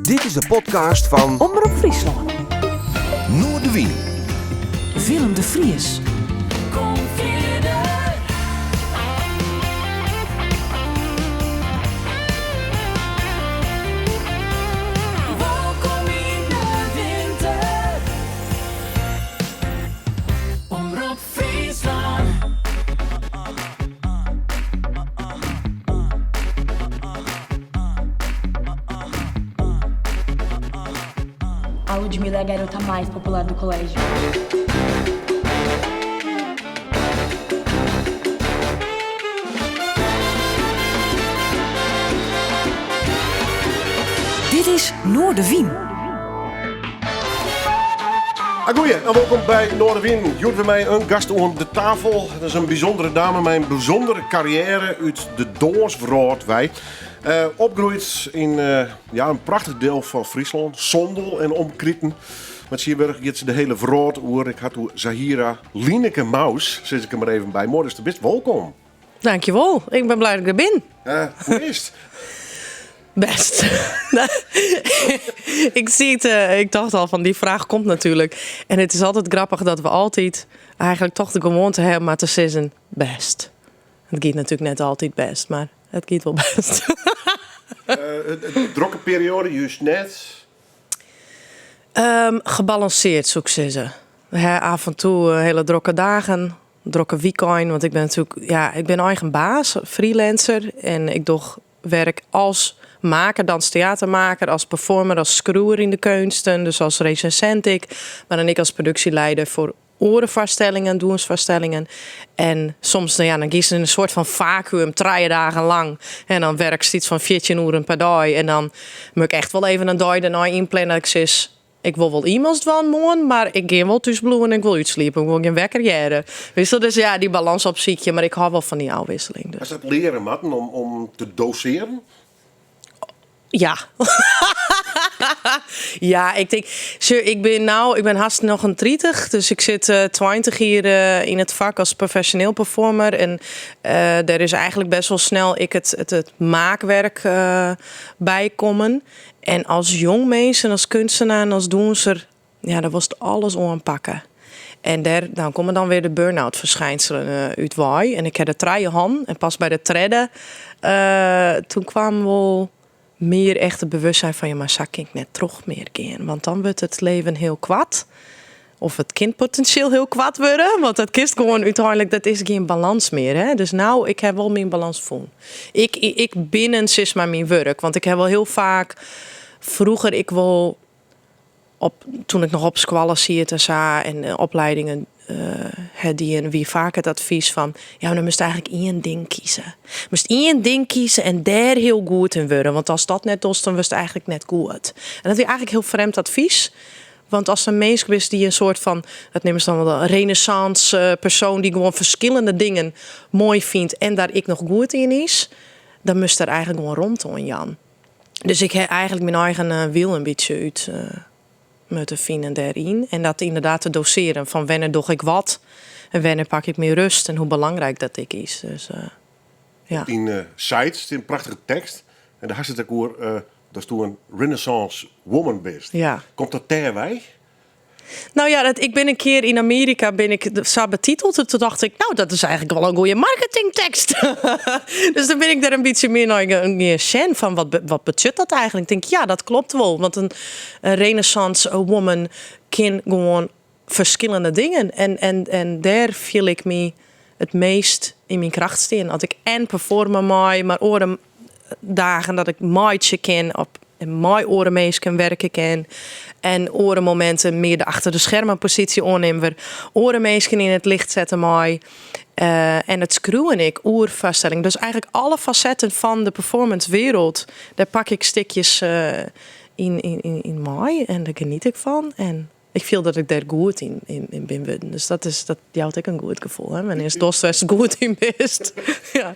Dit is de podcast fan Omrop Fryslân. Noardewyn. Willem de Vries. Kom fierder. Wolkom yn de winter. Omrop Fryslân. A Ludmilla é a garota mais popular do colégio. Dit is Noardewyn. Agoeie en wolkom by Noardewyn. Hjoed by my in gast oan de tafel. Dat is in bysûndere dame mei in bysûndere karriêre út de dânswrâld wei. Eh, opgroeid yn eh, ja, in prachtich diel fan Fryslân, Sondel en omkriten. Mar tsjintwurdich giet se de hiele wrâld oer. Ik ha it oer Zahira Lineke Mous, sis ik der mar even by. Moai datst der bist, wolkom. Dankjewol, ik bin blij dat ik der bin. Uh, hoe is it? Best. Ik zie het, eh, ik dacht al van die vraag komt natuurlijk. En het is altijd grappig dat we altijd eigenlijk toch de gewoante hebben maar te sizzen best. It giet natuerlik net altyd best, mar it giet wol best. Drokke perioade, just net? Gebalanseerd soe ik sizze. We ha af en toe hiele drokke dagen, drokke wykein, want ik bin natuerlik, ja, ik bin eigen baas, freelancer en ik doch werk as maker, dans-teatermaker, as performer, as skriuwer yn de keunsten, dus as resensint ek, mar dan ek as produksjeleider foar oare foarstellingen, dûnsfoarstellingen. En soms nou ja, dan giest yn in soart fan fakuum 3 dagen lang. En dan werkst iets fan 14 oeren per dei. En dan moat ik echt wol even in dei dêrnei ynplannen dat ik sis, ik wol wol e-mails dwaan moarn, mar ik gean wol thús bliuwen en ik wol útsliepe. Ik wol gjin wekker hearre. Witst, dus ja, dy balâns opsykje, mar ik hâld wol fan dy ôfwikseling. Dus. Hast dat leare moatten om te dosearjen? Ja. Ja, ik tink, sjoch, ik bin no, ik bin hast 39, dus ik sit 20 jier yn it fak as profesjoneel performer. En dêr is eigentlik best wol snel ek it maakwerk bykommen. En as jong mins en as keunstner en as dûnser, ja, dan wolst alles oanpakke. En dêr, dan komme dan wer de burn-out ferskynselen út wei. En ik ha der trije hân en pas by de tredde, toen kwam wol mear echt it bewustzijn fan, ja, mar sa kin ik net troch mear gean. Want dan wurdt it leven hiel koart. Of it kin potinsjeel hiel koart wurde, want dat kinst gewoan úteinlik, dat is gjin balâns mear. Hè? Dus no, ik ha wol myn balâns fûn. Ik binnen sis mar myn wurk, want ik ha wol hiel faak froeger ik wol op, toen ik noch op skoalle siet en sa en opleidingen ha dien, wie faak it advys fan, ja, mar dan moatst eigentlik ien ding kieze. Moatst ien ding kieze en dêr hiel goed yn wurde, want ast dat net dochst, dan wurdst eigentlik net goed. En dat wie eigentlik hiel frjemd advys, want ast in minsk bist dy't in soart fan, dat neame se dan wol in renaissance persoan, dy't gewoan ferskillende dingen moai fynt en dêr ek noch goed yn is, dan moatst der eigentlik gewoan romte oan jaan. Dus ik ha eigentlik myn eigen wiel in bytsje út moatte finen dêryn. En dat ynderdaad te dosearjen fan wannear doch ik wat en wannear pak ik myn rêst en hoe belangryk dat ek is. Dus, ja. Op dyn site stiet in prachtige tekst en dêr hast it ek oer datsto in renaissance woman bist. Ja. Komt dat dêr wei? No ja, dat, ik bin in kear yn Amearika bin ik sa betiteld. En toen dacht ik, no, dat is eigentlik wol in goede marketingtekst. Dus dan bin ik dêr in bytsje mear nei gean sjen fan wat betsjut dat eigentlik? Ik tink, ja, dat klopt wol. Want in renaissance woman kin gewoan ferskillende dingen. En dêr fiel ik my it meast yn myn kracht stean. As ik en performe mei, mar oare dagen dat ik meitsje kin op en mei oare minsken werke kin. En oare mominten mear de achter de schermen posysje oannimme, wer oare minsken yn it licht sette mei. En it skriuwen ek oer foarstellingen. Dus eigentlik alle fasetten fan de performancewereld, dêr pak ik stikjes yn mei en dêr geniet ik fan. En ik fiel dat ik dêr goed yn bin wurden. Dus dat jout ek in goed gefoel. Hè? Wannear'tst dochst wêr'tst goed yn bist. Ja.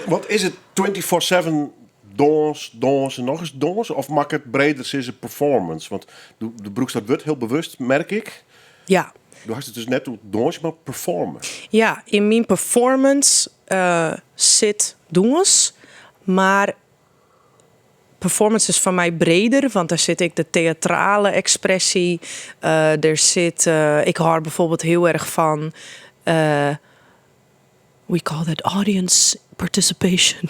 Wat is it 24/7 dâns, dâns en nochris dâns? Of moat ik it breder sizze performance? Want do brûkst dat wurd hiel bewust, merk ik. Ja. Do hast it dus net oer dâns, mar performe. Ja, yn myn performance sit dûns, mar Performance is foar my breder, want dêr sit ek de teatrale ekspresje. Der sit, ik hâld bijvoorbeeld hiel erch fan, we call that audience participation.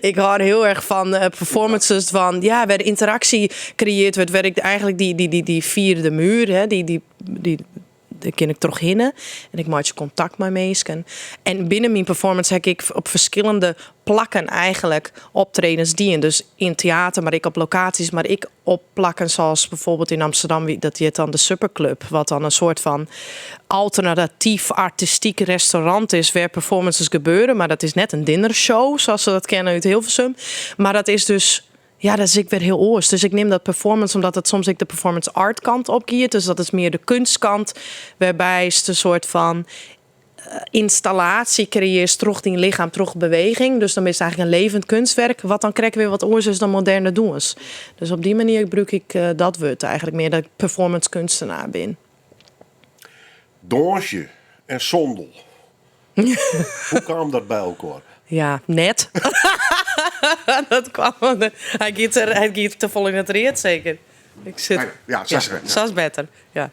Ik hâld hiel erch fan performances fan, ja, wêr ynteraksje kreëarre wurdt, wêr ik eigentlik dy vierde muur, hè, dy dêr kin ik trochhinne en ik meitsje kontakt mei minsken. En binnen myn performance ha ik op ferskillende plakken eigentlik optredens dien. Dus yn teäter, mar ek op lokaasjes, mar ek op plakken sa bijvoorbeeld yn Amsterdam, dat hjit dan de Supperclub, wat dan in soart fan alternatyf artistyk restaurant is wêr performances gebeure, mar dat is net in dinnershow, sa se dat kenne út Hilversum. Mar dat is dus, ja, dat is ek wer hiel oars. Dus ik neam dat performance omdat it soms ek de performance art kant op giet. Dus dat is mear de kunstkant, wêrby't in soart fan ynstallaasje kreëarrest troch dyn lichem, troch beweging. Dus dan is it eigentlik in libbend keunstwurk, wat dan krekt wer wat oars is dan moderne dûns. Dus op dy manier brûk ik dat wurd eigentlik mear, dat ik performance keunstner bin. Dûnsje en Sondel. Hoe kaam dat by elkoar? Ja, net. Dat kaam. Hy giet te folle yn it read, seker. Ik sit. Ja, sa is Sa is better. Ja.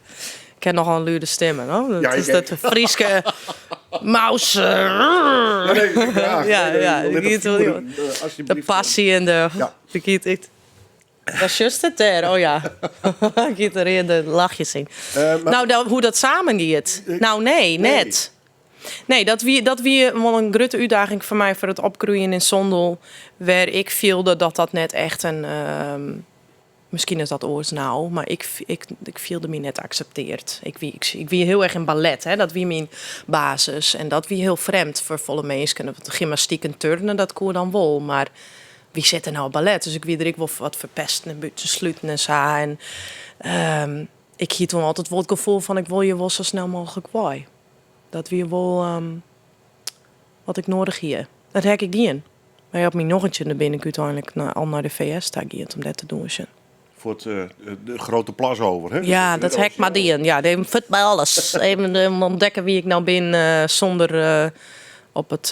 Ik ha nochal in lûde stimme, no? Dat Ja, is dat Fryske maus. Ja, nee, graach. Ja, Nee, ja, lit die het giet wel, voeren, De alsjeblieft. passie en de. Ja. Die giet ik. Waar just het daar? Oh ja. Giet er yn de lachjes yn. Maar Nou, hoe dat samen giet? Nou, nee, Nee. net. Nee, dat wie wol in grutte útdaging foar my foar it opgroeien yn Sondel, wêr ik fielde dat dat net echt in, miskien is dat oars no, mar ik fielde my net akseptearre. Ik wie hiel erch yn ballet, hè, dat wie myn basis. En dat wie hiel frjemd foar folle minsken. Want gymnastyk en turnen, dat koe dan wol, mar wie sit der no ballet? Dus ik wie der ek wol wat ferpesten en bûtensluten en sa. En ik hie doe altyd wol it gefoel fan ik wol hjir wol sa snel mooglik wei. Dat wie wol wat ik nedich hie. Dat ha ik dien. Mar op myn 19e bin ik úteinlik al nei de VS ta gien om dêr te dûnsjen. Foar it, de grutte plas oer, hè? Ja, dat ha ik mar dien. Ja, even fuort by alles. Even ûntdekke wa't ik no bin sûnder op it,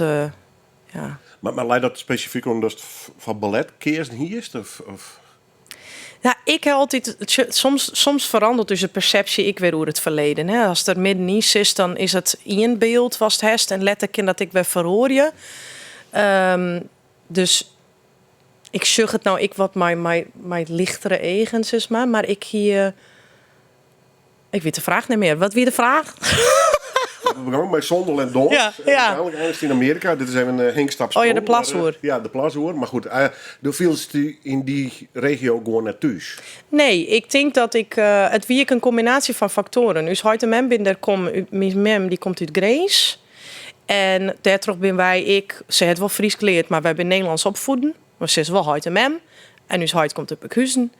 ja. Mar lei dat spesifyk omdat foar ballet keazen hiest? Of? Ja, ik ha altyd, soms feranderet dus de persepsje ek wer oer it ferleden. Hè. Ast der middenyn sitst, dan is it ien byld watst hast en letter kin dat ek wer feroarje. Dus ik sjoch it no ek wat mei lichtere eagen, sis mar. Mar ik hie, ik wit de fraach net mear. Wat wie de fraach? We begûnen mei Sondel en dûns. Ja. En úteinlik einigest yn Amearika. Dit is even een hinkstap. Oh ja, de plas oer. Ja, de plas oer. Mar goed, do fielst dy yn dy regio gewoan net thús. Nee, ik tink dat ik, it wie ek in kombinaasje fan faktoaren. Us heit en mem binne dêr kommen. Myn mem die komt út Grins. En dêrtroch binne wy ek, se hat wol Frysk leard, mar wy binne Nederlânsk opfieden. Mar se is wol heit en mem. En ús heit komt út Bakhuzen.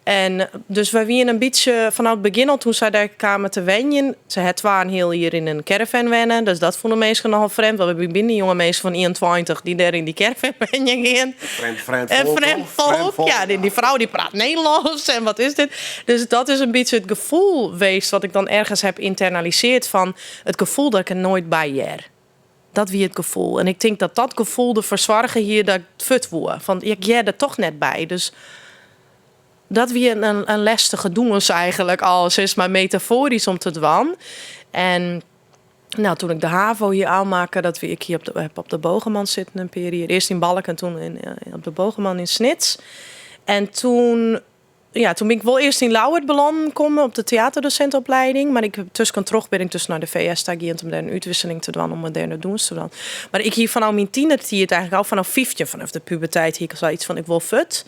En dus wy wiene in bytsje fanôf it begjin al, doe't sy dêr kamen te wenjen. Se hat 2,5 jier yn in caravan wenne. Dus dat fûnen minsken nochal frjemd. Want wy binne dy jonge minsken fan 21 dy't dêr yn dy caravan wenjen gean. Frjemd, frjemd En folk, frjemd toch? Frjemd folk. folk. Ja, dy frou dy praat Nederlânsk en wat is dit? Dus dat is in bytsje it gefoel west wat ik dan ergens ha ynternalisearre fan it gefoel dat ik der noait by hear. Dat wie it gefoel. En ik tink dat dat gefoel derfoar soarge hie dat ik fuort woe. Fan, ik hear der dochs net by. Dus dat wie in lêstige dûns eigentlik al, sis mar metafoarysk om te dwaan. En no, doe't ik de HAVO hjir ôfmakke, dat wie ik hjir op de Bogerman sitten in pear jier. Earst yn Balk en doe op de Bogerman yn Snits. En doe, ja, doe bin ik wol earst yn Ljouwert belâne kommen op de teaterdosintoplieding. Mar ik, tuskentroch bin ik dus nei de VS ta gien om dêr in útwikseling te dwaan, om moderne dûns te dwaan. Mar ik hie fanôf myn tienertiid, eigentlik al fanôf 15, fanôf de puberteit, hie ik al iets fan ik wol fuort.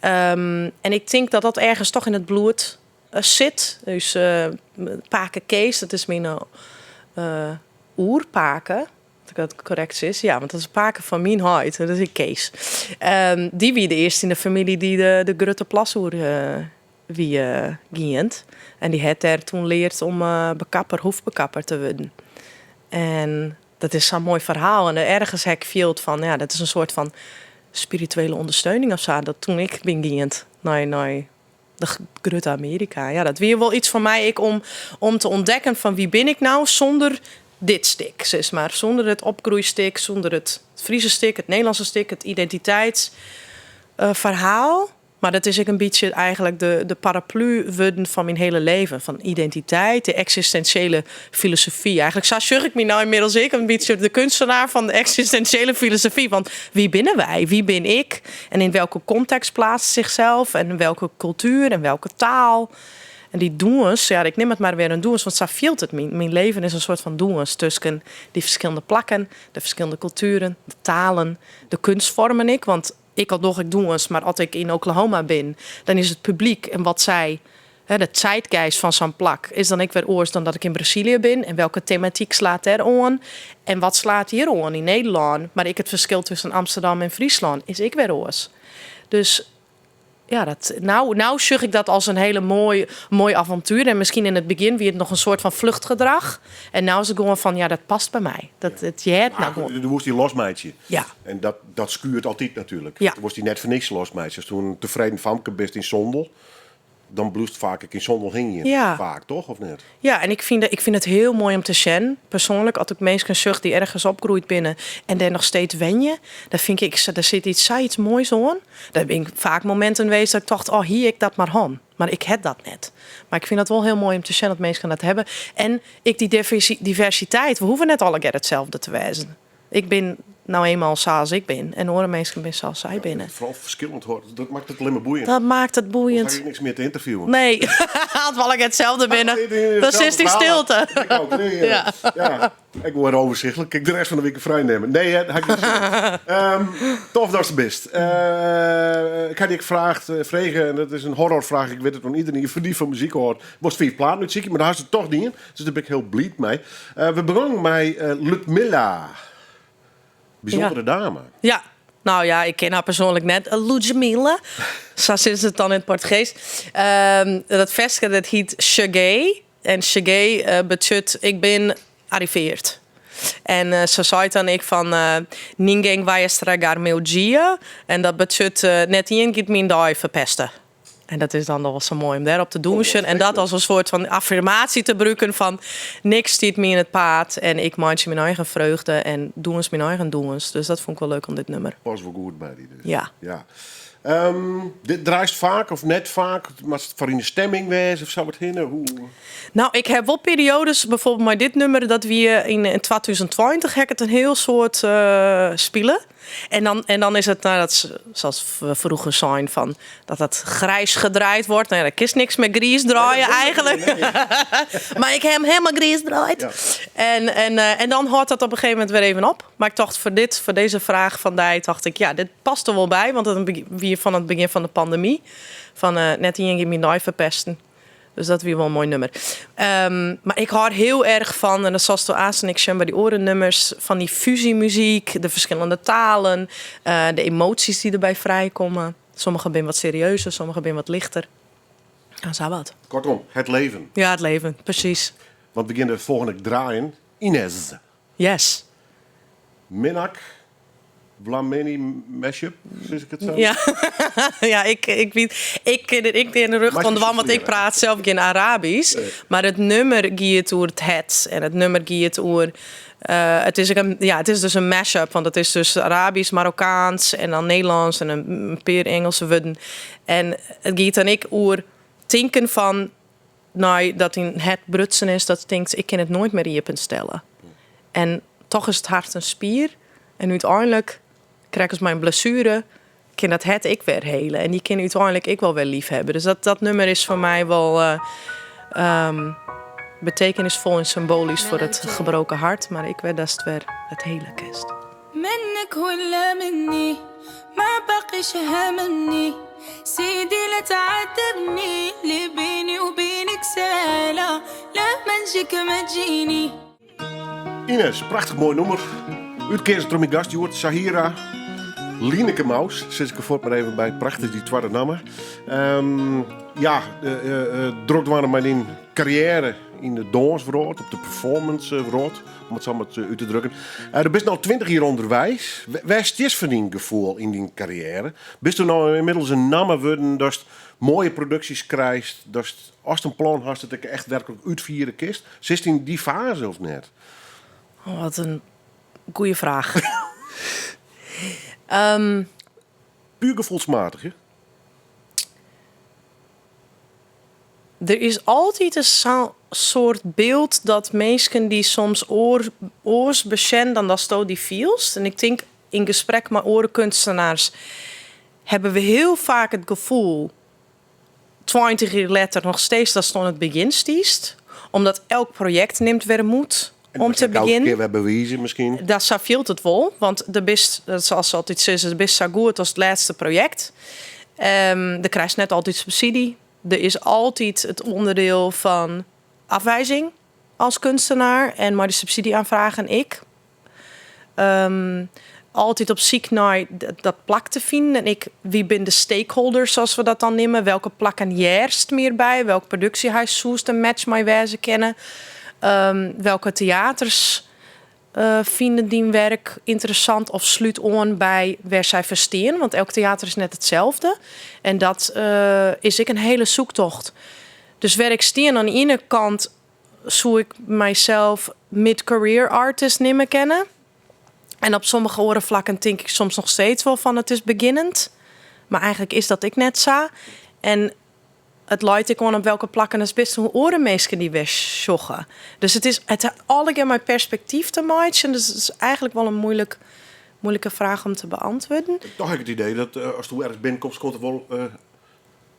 En ik tink dat dat ergens dochs yn it bloed sit. Dus pake Kees, dat is myn oerpake. As ik dat korrekt sis. Ja, want dat is pake fan myn heit. Dat is Kees. Dy wie de earste yn de famylje dy't de grutte plas oer wie gien. En dy hat dêr doe leard om bekapper, hoefbekapper te wurden. En dat is sa'n moai ferhaal. En ergens ha ik field fan, ja, dat is in soart fan spirituele ûndersteuning of sa. Dat doe't ik bin gien nei de grutte Amearika. Ja, dat wie wol yts foar my ek om te ûntdekken fan wa bin ik no sûnder dit stik, sis mar. Sûnder it opgroeistik, sûnder it Fryske stik, it Nederlânske stik, it identiteit. ferhaal. Mar dat is ek in bytsje eigenlik de, de paraplu wurden fan myn hiele leven. Fan identiteit, de eksistinsjele filosofy. Eigenlik sa sjoch ik my no ynmiddels ek in bytsje de kunstenaar fan de eksistinsjele filosofy. Want wie binne wy? Wie bin ik? En yn welke kontekst plaatst zichzelf? En in welke kultuer en welke taal? En dy dûns, ja, ik nim it mar wer in dûns, want sa fielt it. Myn leven is in soart fan dûns tusken dy ferskillende plakken, de ferskillende kultueren, de talen, de kunstfoarmen ek. Want ek al doch ik dûns, mar as ik yn Oklahoma bin, dan is it publyk en wat sy, hè, de zeitgeist fan sa'n plak, is dan ek wer oars dan dat ik yn Brazilië bin. En welke tematyk slaat dêr oan? En wat slaat hjir oan yn Nederlân? Mar ek it ferskil tusken Amsterdam en Fryslân is ek wer oars. Dus ja, dat, no, no sjoch ik dat as in hiele moai, moai avontuer. En miskien yn it begjin wie it noch in soart fan fluchtgedrach. En no is it gewoan fan, ja, dat past by my. Dat, it heart no gewoan. Do woest dy losmeitsje. Ja. En dat, dat skuurt altyd natuerlik. Ja. Do woest dy net foar niks losmeitsje. Ast in tefreden famke bist yn Sondel, dan bliuwst faak ek yn Sondel hingjen. Ja. Faak, toch? Of net? Ja, en ik fyn it hiel moai om te sjen, persoanlik, as ik minsken sjoch dy't ergens opgroeid binne en dêr noch steeds wenje, dan fyn ik, dêr sit iets, sa iets moais oan. Dêr bin faak mominten west dat ik tocht, oh, hie ik dat mar hân. Mar ik ha dat net. Mar ik fyn dat wol hiel moai om te sjen dat minsken dat hawwe. En ek dy diversiteit, we hoege net allegear itselde te wêzen. Ik bin no eenmaal sa as ik bin en oare minsken binne sa as sy binne. Foaral ferskillend hoor. Dat makket it allinnich mar boeiend. Dat makket it boeiend. Dan ha ik niks mear te interviewen. Nee, as we allegear itselde binne, dan sitst yn stilte. Ik ook. Nee, ja. Ja. Ik wol overzichtelijk. Ik de rest fan de wike frij nimme. Nee, hè, ha ik net sin. Tof datst der bist. Ik ha dy ek fraagd, frege, en dat is in horrorfraach, ik wit it, want iedereen dy't fan muzyk hâldt, wolst fiif platen útsykje, mar dêr hast it toch dien. Dus dêr bin ik hiel bliid mei. We begonnen mei Ludmilla. Bysûndere dame. Ja, no ja, ik ken har persoanlik net. Ludmilla, sa sizze se it dan yn it Portugeesk. Dat ferske dat hyt Cheguei. En Cheguei betsjut ik bin arriveard. En se seit dan ek fan Ninguém vai estragar meu dia. En dat betsjut net ien giet myn dei ferpeste. En dat is dan noch wol sa moai om dêrop te dûnsjen. En dat as in soart fan affirmaasje te brûken fan niks stiet my yn it paad en ik meitsje myn eigen freugde en dûns myn eigen dûns. Dus dat fûn ik wol leuk oan dit nûmer. Past wol goed by dy dus. Ja. Ja. Dit draaist faak of net faak? Moatst foar yn de stemming wêze of sa wat hinne? Hoe? No, ik ha wol perioades, byfoarbyld mei dit nûmer, dat wie yn 2020 ha ik it in hiel soad spile. En dan is it, no, dat, sa't we froeger seinen, fan dat dat grijs gedraaid wordt. No ja, dan kinst niks mear griis draaie eigenlik. Mar ik ha him hielendal griis draaid. En dan hâldt dat op in gegeven momint wer even op. Mar ik tocht foar dizze fraach fan dy, tocht ik, ja, dit past der wol by. Want it wie fan it begjin fan de pandemy. Fan net ien giet myn dei ferpesten. Dus dat wie wol in moai nûmer. Mar ik hâld hiel erch fan, en dat silsto aanst ek sjen by dy oare nûmers, fan dy fusymuzyk, de ferskillende talen, de emoasjes dy't derby frijkomme. Sommige binne wat serieuzer, sommige binne wat lichter. Ja, sa wat. Kortom, het leven. Ja, it leven, presys. Want we geane de folgjende draaien. Ines. Yes. Minak Blameni Mashup, sis ik it sa? Ja, ja ik wit, ik kin der ek yn de rjocht fan dwaan, want ik praat sels gjin Arabysk. Mar it nûmer giet oer it hert en it nûmer giet oer. It is ek in, ja, it is dus in mashup, want it is dus Arabysk, Marokkaansk en dan Nederlânsk en in pear Ingelske wurden. En it giet dan ek oer tinken fan, nei dat dyn hert brutsen is, dat tinkst, ik kin it noait mear iepenstelle. En toch is it hert in spier en úteinlik, krekt as mei in blessuere, kin dat hert ek wer hele. En dy kin úteinlik ek wol wer leaf hawwe. Dus dat nûmer is foar my wol betekenisfol en symboalysk foar it gebroken hert, mar ek wer datst wer it hele kinst. منك ولا مني ما باقيش هاممني سيدي لا تعذبني اللي بيني وبينك سهلة لا ما نجيك ما تجيني Ines, prachtich moai nûmer. Útkeazen troch myn gast hjoed, Sahira Lineke Mous. Sis ik der fuort mar even by. Prachtich dy twadde namme. Ja, drok dwaande mei dyn karriêre yn de dânswrâld, op de performancewrâld, om it sa mar út te drukken. Do bist no 20 jier ûnderweis. Wêr stiest foar dyn gefoel yn dyn karriêre? Bisto no ynmiddels in namme wurden datst moaie produksjes krijst, datst ast in plan hast it ek echt werklik útfiere kinst? Sitst yn dy faze of net? Oh, wat in goede fraach. Puer gefoelsmatich, hè? Der is altyd in soart byld dat minsken dy soms oars besjen dan datsto dy fielst. En ik tink yn gesprek mei oare keunstners hawwe we hiel faak it gefoel, 20 jier letter noch steeds datst oan it begjin stiest. Omdat elk projekt nimt wer moed om te begjinnen. Kear wer bewize miskien. Dat sa fielt it wol, want do bist, sa't se altyd sizze, do bist sa goed as it lêste projekt. Do krijst net altyd subsydzje. Der is altyd it ûnderdiel fan afwijzing as keunstner en mei de subsydzjeoanfragen ek. Altyd op syk nei dat plak te finen. En ek, wa binne de stakeholders, sa't we dat dan neame? Welke plakken hearst mear by? Welk produksjehuis soest in match mei wêze kinne? Welke teaters fine dyn wurk ynteressant of slút oan by wêr't sy foar stean? Want elk teater is net itselde. En dat is ek in hiele syktocht. Dus wêr't ik stean oan de iene kant soe ik mysels mid-career artist neame kinne. En op sommige oare flakken tink ik soms noch steeds wol fan it is begjinnend. Mar eigentlik is dat ek net sa. En it leit ek oan op welke plakken it bist hoe oare minsken dy wer sjogge. Dus it hat allegear mei perspektyf te meitsjen. Dus it is eigentlik wol in muoilike fraach om te beäntwurdzjen. Dochs ha ik it idee dat ast ergens binnenkomst, komt der wol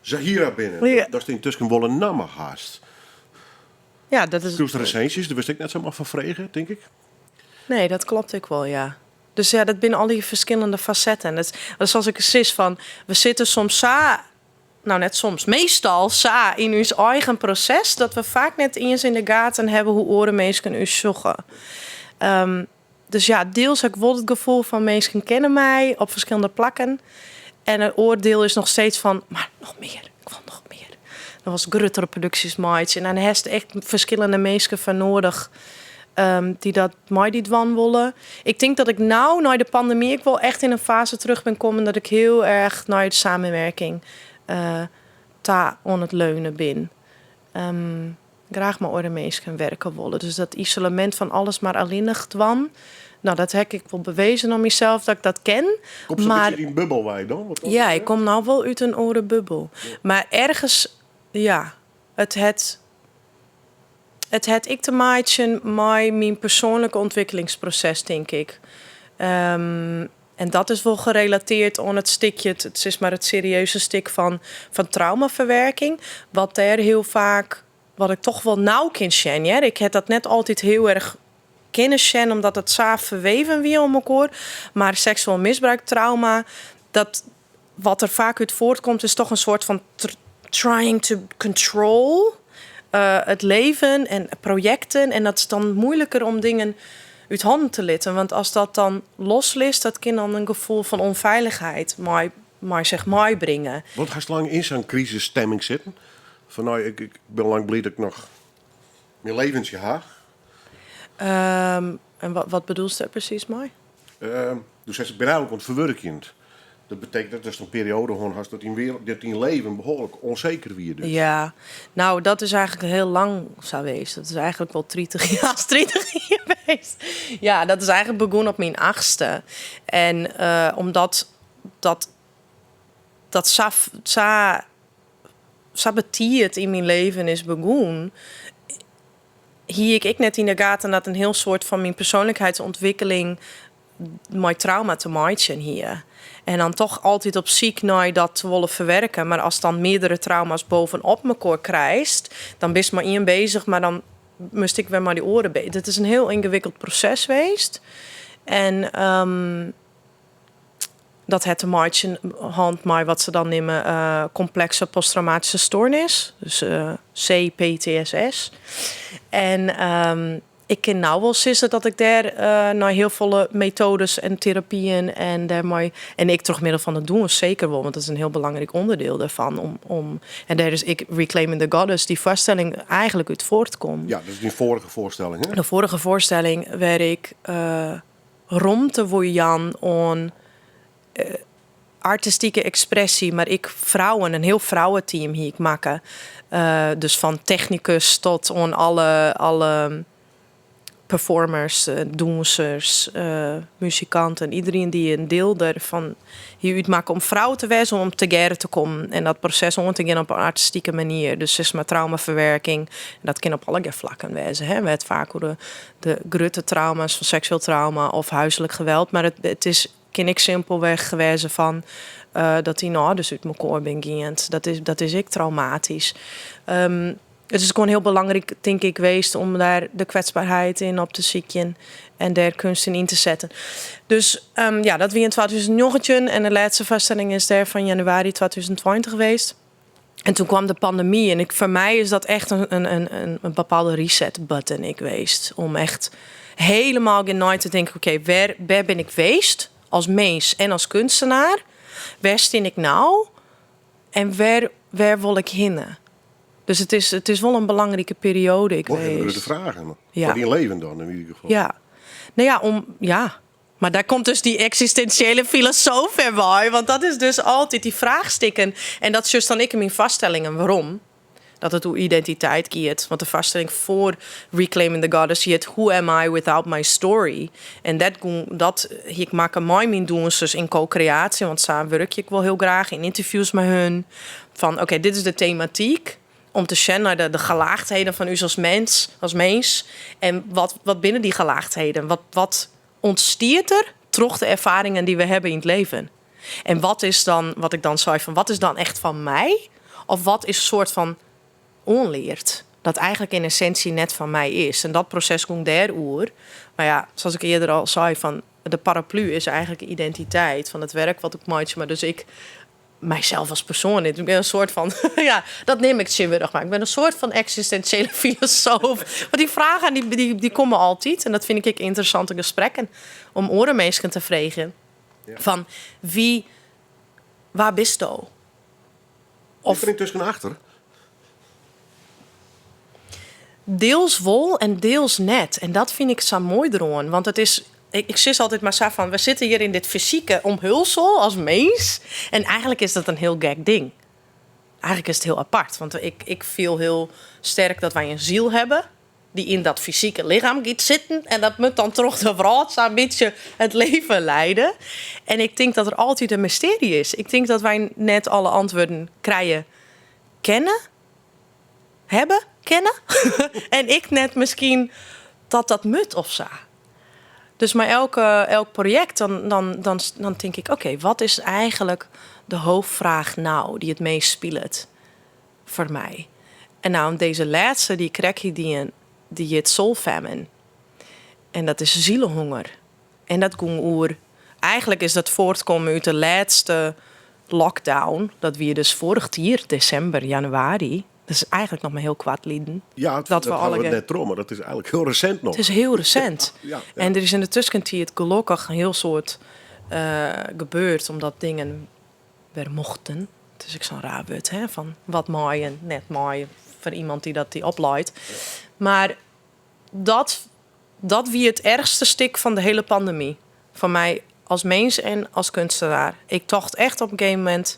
Zahira binnen. Datst yntusken wol in namme hast. Ja, dat is. Skriuwst resinsjes, dêr wurdst ek net samar foar frege, tink ik. Nee, dat kloppet ek wol, ja. Dus ja, dat binne al dy ferskillende fasetten. Dat, sa't ik sis fan, we sitte soms sa, no net soms, meastal sa yn ús eigen proses dat we faak net iens yn de gaten hawwe hoe't oare minsken ús sjogge. Dus ja, diels ha ik wol it gefoel fan minsken kenne my op ferskillende plakken. En in oar diel is noch steeds fan, mar noch mear, ik wol noch mear. Dan wolst gruttere produksjes meitsje. En dan hast echt ferskillende minsken foar nedich dy't dat mei dy dwaan wolle. Ik tink dat ik no, nei de pandemy, ek wol echt yn in faze terug bin kommen dat ik hiel erch nei de samenwerking ta oan it leunen bin. Graach mei oare minsken wurkje wolle. Dus dat isolemint fan alles mar allinnich dwaan. No, dat ha ik wol bewezen oan mysels dat ik dat kin. Komst in bytsje yn bubbel wei dan? Wat dat Ja, ik kom no wol út in oare bubbel. Mar ergens, ja, it hat ek te meitsjen mei myn persoanlike ûntwikkelingsproses, tink ik. En dat is wol gerelatearre oan it stikje, it is mar it serieuze stik fan traumaferwurking. Wat dêr hiel faak, wat ik dochs wol no kin sjen. Ja? Ik ha dat net altyd hiel erch kinne sjen, omdat it sa ferweven wie om elkoar. Mar seksueel misbrûk, trauma, dat wat der faak út fuortkomt, is dochs in soart fan trying to control it libben en projekten. En dat is dan muoiliker om dingen út hannen te litten. Want ast dat dan loslitst, dat kin dan in gefoel fan ûnfeilichheid mei sich meibringe. Wat hast lang yn sa'n krisisstimming sitten? Fan no, ik bin lang bliid dat ik noch myn leventsje ha. En wat bedoelst dêr presys mei? Dus ik bin eigentlik oan it ferwurkjen. Dat betekent dat ast in perioade hân hast dat dyn libben behoarlik ûnseker wie. Dus. Ja, no, dat is eigentlik hiel lang sa west. Dat is eigentlik wol 30 jier, 30 jier west. Ja, dat is eigentlik begûn op myn achtste. En omdat dat sa betiid yn myn libben is begûn, hie ik ek net yn de gaten dat in hiel soad fan myn persoanlikheidsûntwikkeling mei trauma te meitsjen hie. En dan dochs altyd op syk nei dat te wollen ferwurkjen. Mar ast dan meardere trauma's boppe-op elkoar krijst, dan bist mei ien beuzich, mar dan moast ik wer mei dy oare beuzich. Dat is in hiel yngewikkeld proses west. En dat hat te meitsjen hân mei wat se dan neame komplekse posttraumatyske stoarnis. Dus CPTSS. En ik kin no wol sizze dat ik dêr nei hiel folle metoades en terapyen en dêrmei en ek troch middel fan it dûns seker wol, want dat is in hiel belangryk ûnderdiel dêrfan. En dêr is ek Reclaiming the Goddess, dy foarstelling eigentlik út fuortkommen. Ja, dat is dyn foarige foarstelling, hè? De foarige foarstelling wêr't ik romte wol jaan oan artistike ekspresje, mar ek frouwen, in hiel frouweteam hie ik makke. Dus fan technikus tot oan alle Performers, dûnsers, muzikanten, iderien dy't in diel derfan hie útmakke om frou te wêzen, om tegearre te kommen en dat proses oan te gean op in artistike manier. Dus sis mar traumaferwurking, en dat kin op allegear flakken wêze. Hè? We it faak oer de grutte trauma's fan seksueel trauma of huiselijk geweld, mar it is, kin ek simpelweg wêze fan dat dyn âlders út mekoar binne gien. Dat is ek traumatysk. It is gewoan hiel belangryk, tink ik, west om dêr de kwetsberheid yn op te sykjen en dêr keunst yn yn te setten. Dus ja, dat wie yn 2019 en de lêste foarstelling is dêr fan jannewaris 2020 west. En toen kwam de pandemy en foar my is dat echt in bepaalde reset button ek west. Om echt hielendal nei te tinken, oké, wêr bin ik west as mins en as keunstner? Wêr stean ik no? En wêr wol ik hinne? Dus it is wol in belangrike perioade ek Wol hiele grutte west. fragen. Ja. Foar dyn libben dan yn ieder gefal. Ja. No ja, ja. Mar dêr komt dus dy eksistinsjele filosoof by. Want dat is dus altyd dy fraachstikken. En dat sjochst dan ek yn myn foarstellingen werom. Dat it oer identiteit giet. Want de foarstelling foar Reclaiming the Goddess hjit Who Am I Without My Story? En dat ik makke mei myn dûnsers yn ko-kreaasje. Want sa wurkje ik wol hiel graach yn ynterviews mei harren. Fan oké, dit is de tematyk. Om te sjen nei de gelaagdheden fan ús as mens. En wat binne dy gelaagdheden? Wat ûntstiet der troch de erfaringen dy't we hawwe yn it libben? En wat is dan, wat ik dan sei, fan wat is dan echt fan my? Of wat is in soart fan oanleard? Dat eigentlik yn essinsje net fan my is. En dat proses komt dêroer. Mar ja, sa as ik earder al sei, fan de paraplu is eigentlik identiteit fan it wurk wat ik meitsje. Mar dus ik mysels as persoan. Ik bin in soart fan, ja, dat nim ik tsjintwurdich, mar ik bin in soart fan eksistinsjele filosoof. Want dy fragen dy komme altyd. En dat fyn ik ek ynteressante gesprekken om oare minsken te freegjen. Fan wa bisto? Of der yntusken achter? Diels wol en diels net. En dat fyn ik sa moai deroan. Want it is, ik sis altyd mar sa fan, we sitte hjir yn dit fysike omhulsel as mins. En eigentlik is dat in hiel gek ding. Eigentlik is it hiel apart. Want ik fiel hiel sterk dat wy in siel hawwe dy't yn dat fysike lichem giet sitten. En dat moat dan troch de wrâld sa'n bytsje it libben liede. En ik tink dat der altyd in mystearje is. Ik tink dat wy net alle antwurden krije kinne. Hawwe, kinne. En ik net miskien dat dat moat of sa. Dus mei elk projekt dan tink ik, oké, wat is eigentlik de haadfraach no dy't it meast spilet foar my? En no, dizze lêste dy't ik krekt die, dy hjit Soul Famine. En dat is zielehonger. En dat gie oer. Eigentlik is dat fuortkommen út de lêste lockdown. Dat wie dus foarich jier, desimber, jannewaris. Dat is eigentlik noch mar hiel koart lyn. Ja, dat, Dat we dat hawwe we net troch, mar dat is eigentlik hiel resint noch. It is hiel resint. Ja. En der is yn de tuskentiid gelokkich in hiel soad gebeurd, omdat dingen wer mochten. It is ek sa'n raar wurd, hè? Fan wat mei en net mei foar iemand dy't dat dy opleit. Mar dat wie it erchste stik fan de hiele pandemy. Foar my as mins en as keunstner. Ik tocht echt op in gegeven momint,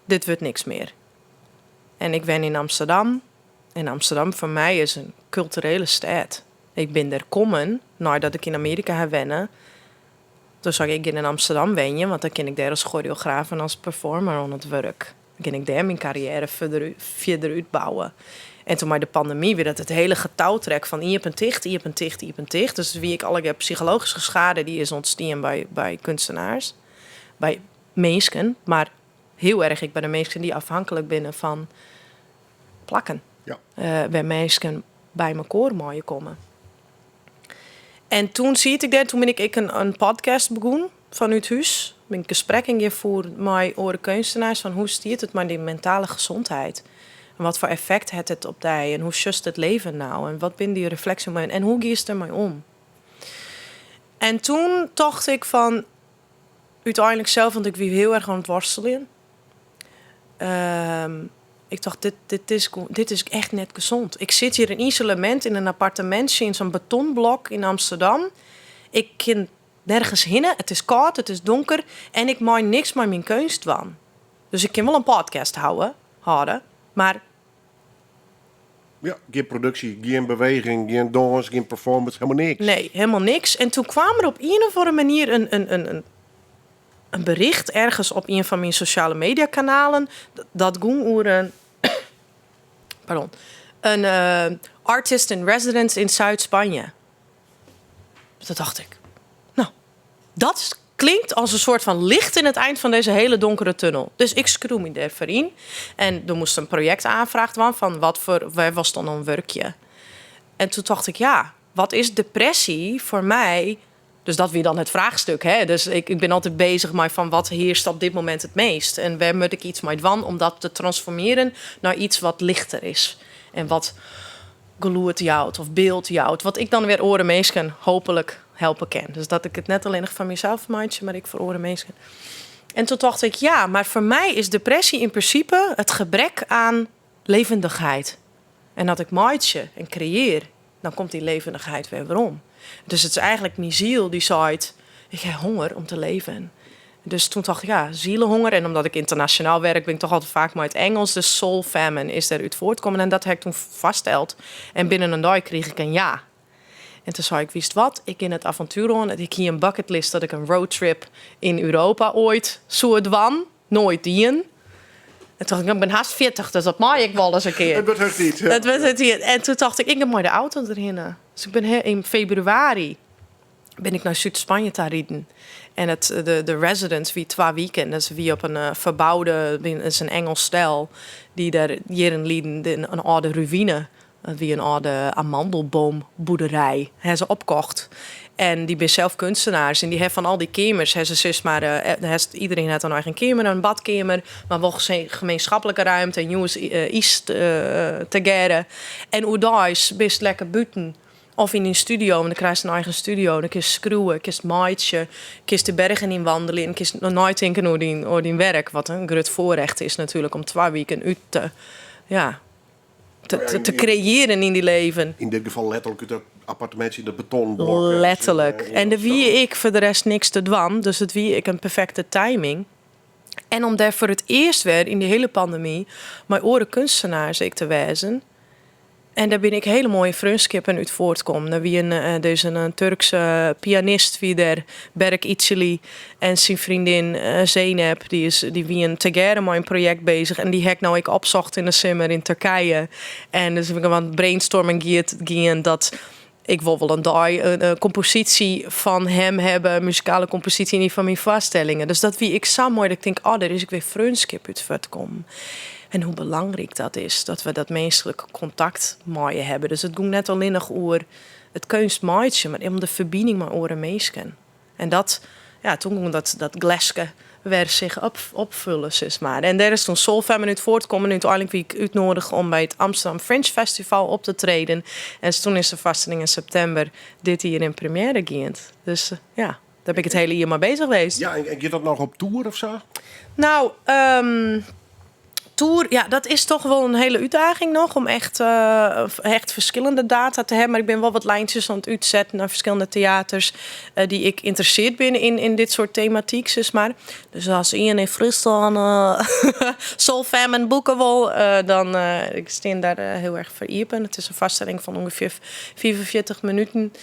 dit wurdt niks mear. En ik wenje yn Amsterdam. En Amsterdam foar my is in kulturele stêd. Ik bin dêr kommen neidat ik yn Amearika ha wenne. Toen sei ik, ik gean yn Amsterdam wenjen, want dan kin ik dêr as goreograaf en as performer oan it wurk. Dan kin ik dêr myn karriêre fierder útbouwe. En toen mei de pandemy wie dat it hiele getoutrek fan iepen ticht, iepen ticht, iepen ticht. Dus wie ik allegear psychologyske skea dy is ûntstien by keunstners, by minsken, mar hiel erch ek by de minsken dy't ôfhinklik binne fan plakken. Wêr't minsken by mekoar meie komme. En toen siet ik dêr, toen bin ik ek in podcast begûn fanút hûs. Bin ik gesprekken gean fieren mei oare keunstners fan hoe stiet it mei dy mentale gesondheid? En watfoar effekt hat it op dy? En hoe sjochst it libben no? En wat binne dy refleksjemominten? En hoe giest dermei om? En toen tocht ik fan, úteinlik sels, want ik wie hiel erch oan it worsteljen. Ik tocht, dit is echt net gesûn. Ik sit hjir yn isolemint yn in appartemintsje yn sa'n betonblok yn Amsterdam. Ik kin nergens hinne. It is kâld, it is donker en ik mei niks mei myn keunst dwaan. Dus ik kin wol in podcast hâlde, mar. Ja, gjin produksje, gjin beweging, gjin dans, gjin performance, helemaal niks. Nee, helemaal niks. En toen kwam er op een of andere manier een bericht ergens op een van mijn sociale media kanalen. Dat ging over een, pardon, een artist in residence in Zuid-Spanje. Dat dacht ik. Nou, dat klinkt als een soort van licht in het eind van deze hele donkere tunnel. Dus ik skreau my dêrfoar yn. En er moest een project aanvraagd worden van wat voor, waar was dan een wurkje? En toen dacht ik, ja, wat is depressie voor mij? Dus dat weer dan het vraagstuk. Hè? Dus ik ben altijd bezig maar van wat heerst op dit moment het meest? En waar moet ik iets mee doen om dat te transformeren naar iets wat lichter is? En wat gelûd jout of beeld jout. Wat ik dan weer oare minsken hopelijk helpen kan. Dus dat ik het net alleen nog van mezelf maak, maar ik voor oare minsken. En toen dacht ik, ja, maar voor mij is depressie in principe het gebrek aan levendigheid. En dat ik meitsje en creëer, dan komt die levendigheid weer werom. Dus het is eigenlijk mijn ziel die zei, ik heb honger om te leven. Dus toen dacht ik, ja, zielenhonger. En omdat ik internationaal werk, ben ik toch altijd vaak maar het Engels. Dus soul famine is daaruit voortkomen. En dat heb ik toen vastgesteld. En binnen een dag kreeg ik een ja. En toen zei ik, wist wat, ik in het avontuur aan. Ik hier een bucketlist dat ik een roadtrip in Europa ooit soe dwaan. Noait dien. En toen dacht ik, ik ben haast 40, dus dat mag ik wel eens een keer. Het wordt heus niet. Ja. Dat werd het hier. En toen dacht ik, ik heb mooi de auto erin. Dus ik ben in februari ben ik naar Zuid-Spanje te rijden. En de residence wie 2 weken, dus wie op een verbouwde, is een Engels stijl, die daar hier in lieden, een oude ruïne, wie een oude amandelboomboerderij, hebben ze opkocht. En die ben zelf kunstenaars en die hebben van al die kamers, hebben ze dus maar, iedereen heeft een eigen kamer, een badkamer, maar wel gemeenschappelijke ruimte en jongens is te En oerdeis bist lekker buiten. Of in een studio, en dan krijg je een eigen studio. Dan kun je schroeven, kun je maaitje, kun je de bergen in wandelen. En kun je nog nooit denken over die werk. Wat een groot voorrecht is natuurlijk om 2 weken uit te, ja, te creëren in die leven. In dit geval letterlijk uit dat appartementje, dat betonblok. Letterlijk. En de wie ik voor de rest niks te dwan. Dus het wie ik een perfecte timing. En om daar voor het eerst weer in die hele pandemie mijn oare kunstenaars ik te wijzen. En daar ben ik hele mooie freonskippen uit voortkomen. Daar wie een, dus een Turkse pianist wie daar, Berk Itzeli en zijn vriendin Zeynep, die wie een together met een project bezig. En die heb ik nou ik opzocht in de simmer in Turkije. En dus ik wat brainstorming gien dat ik wil wel een dag een compositie van hem hebben, muzikale compositie in die van mijn vaststellingen. Dus dat wie ik zo mooi dat ik denk, oh, daar is ik weer freonskip uit voortkomen. En hoe belangrijk dat is, dat we dat menselijke contact mooi hebben. Dus het ging net alleen nog over het kunstmaaitje, maar om de verbinding met oare minsken. En dat, ja, toen ging dat gleske weer zich opvullen, zeg maar. En daar is toen Soul Famine uit voortkomen. Nu uiteindelijk wie ik uitnodig om bij het Amsterdam Fringe Festival op te treden. En toen is de vaststelling in september dit hier in première geïnd. Dus ja, daar ben ik het hele jaar maar bezig geweest. Ja, en gaat dat nog op tour of zo? Nou, tour, ja, dat is toch wel een hele uitdaging nog om echt verschillende data te hebben. Maar ik ben wel wat lijntjes aan het uitzetten naar verschillende theaters die ik interesseerd ben in dit soort thematiek, zeg maar. Dus als iemand in Friesland Soul Famine boeken wil, dan ik sta daar heel erg voor iepen. Het is een vaststelling van ongeveer 44 minuten.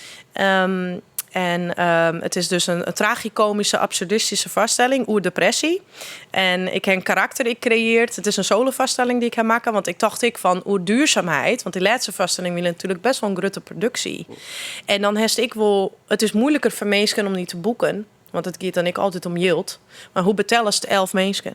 En het is dus een tragicomische, absurdistische vaststelling, oer depressie. En ik heb een karakter ik creëerd. Het is een solo-vaststelling die ik ga maken. Want ik dacht ik van oer duurzaamheid. Want die laatste vaststelling wil natuurlijk best wel een grote productie. En dan heb ik wel. Het is moeilijker voor mensen om niet te boeken. Want het gaat dan ik altijd om yield. Maar hoe betellen ze het 11 mensen?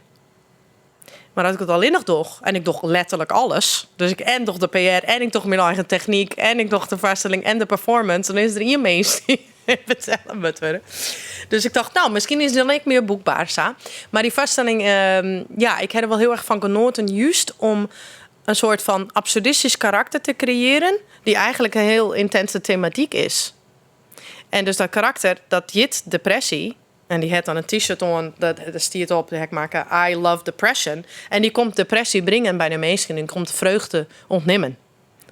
Maar als ik het alleen nog doch, en ik doch letterlijk alles. Dus ik en doch de PR, en ik doch mijn eigen techniek, en ik doch de vaststelling en de performance. Dan is er één mens die betellen moet worden. Dus ik dacht, nou, misschien is het dan ik meer boekbaar. Sa. Maar die vaststelling, ja, ik heb er wel heel erg van genoten. Juist om een soort van absurdistisch karakter te creëren, die eigenlijk een heel intense thematiek is. En dus dat karakter, dat jit depressie. En die heeft dan een t-shirt aan, dat stiert op, die heb ik maken, I love depression. En die komt depressie brengen bij de mensen en die komt vreugde ontnemen.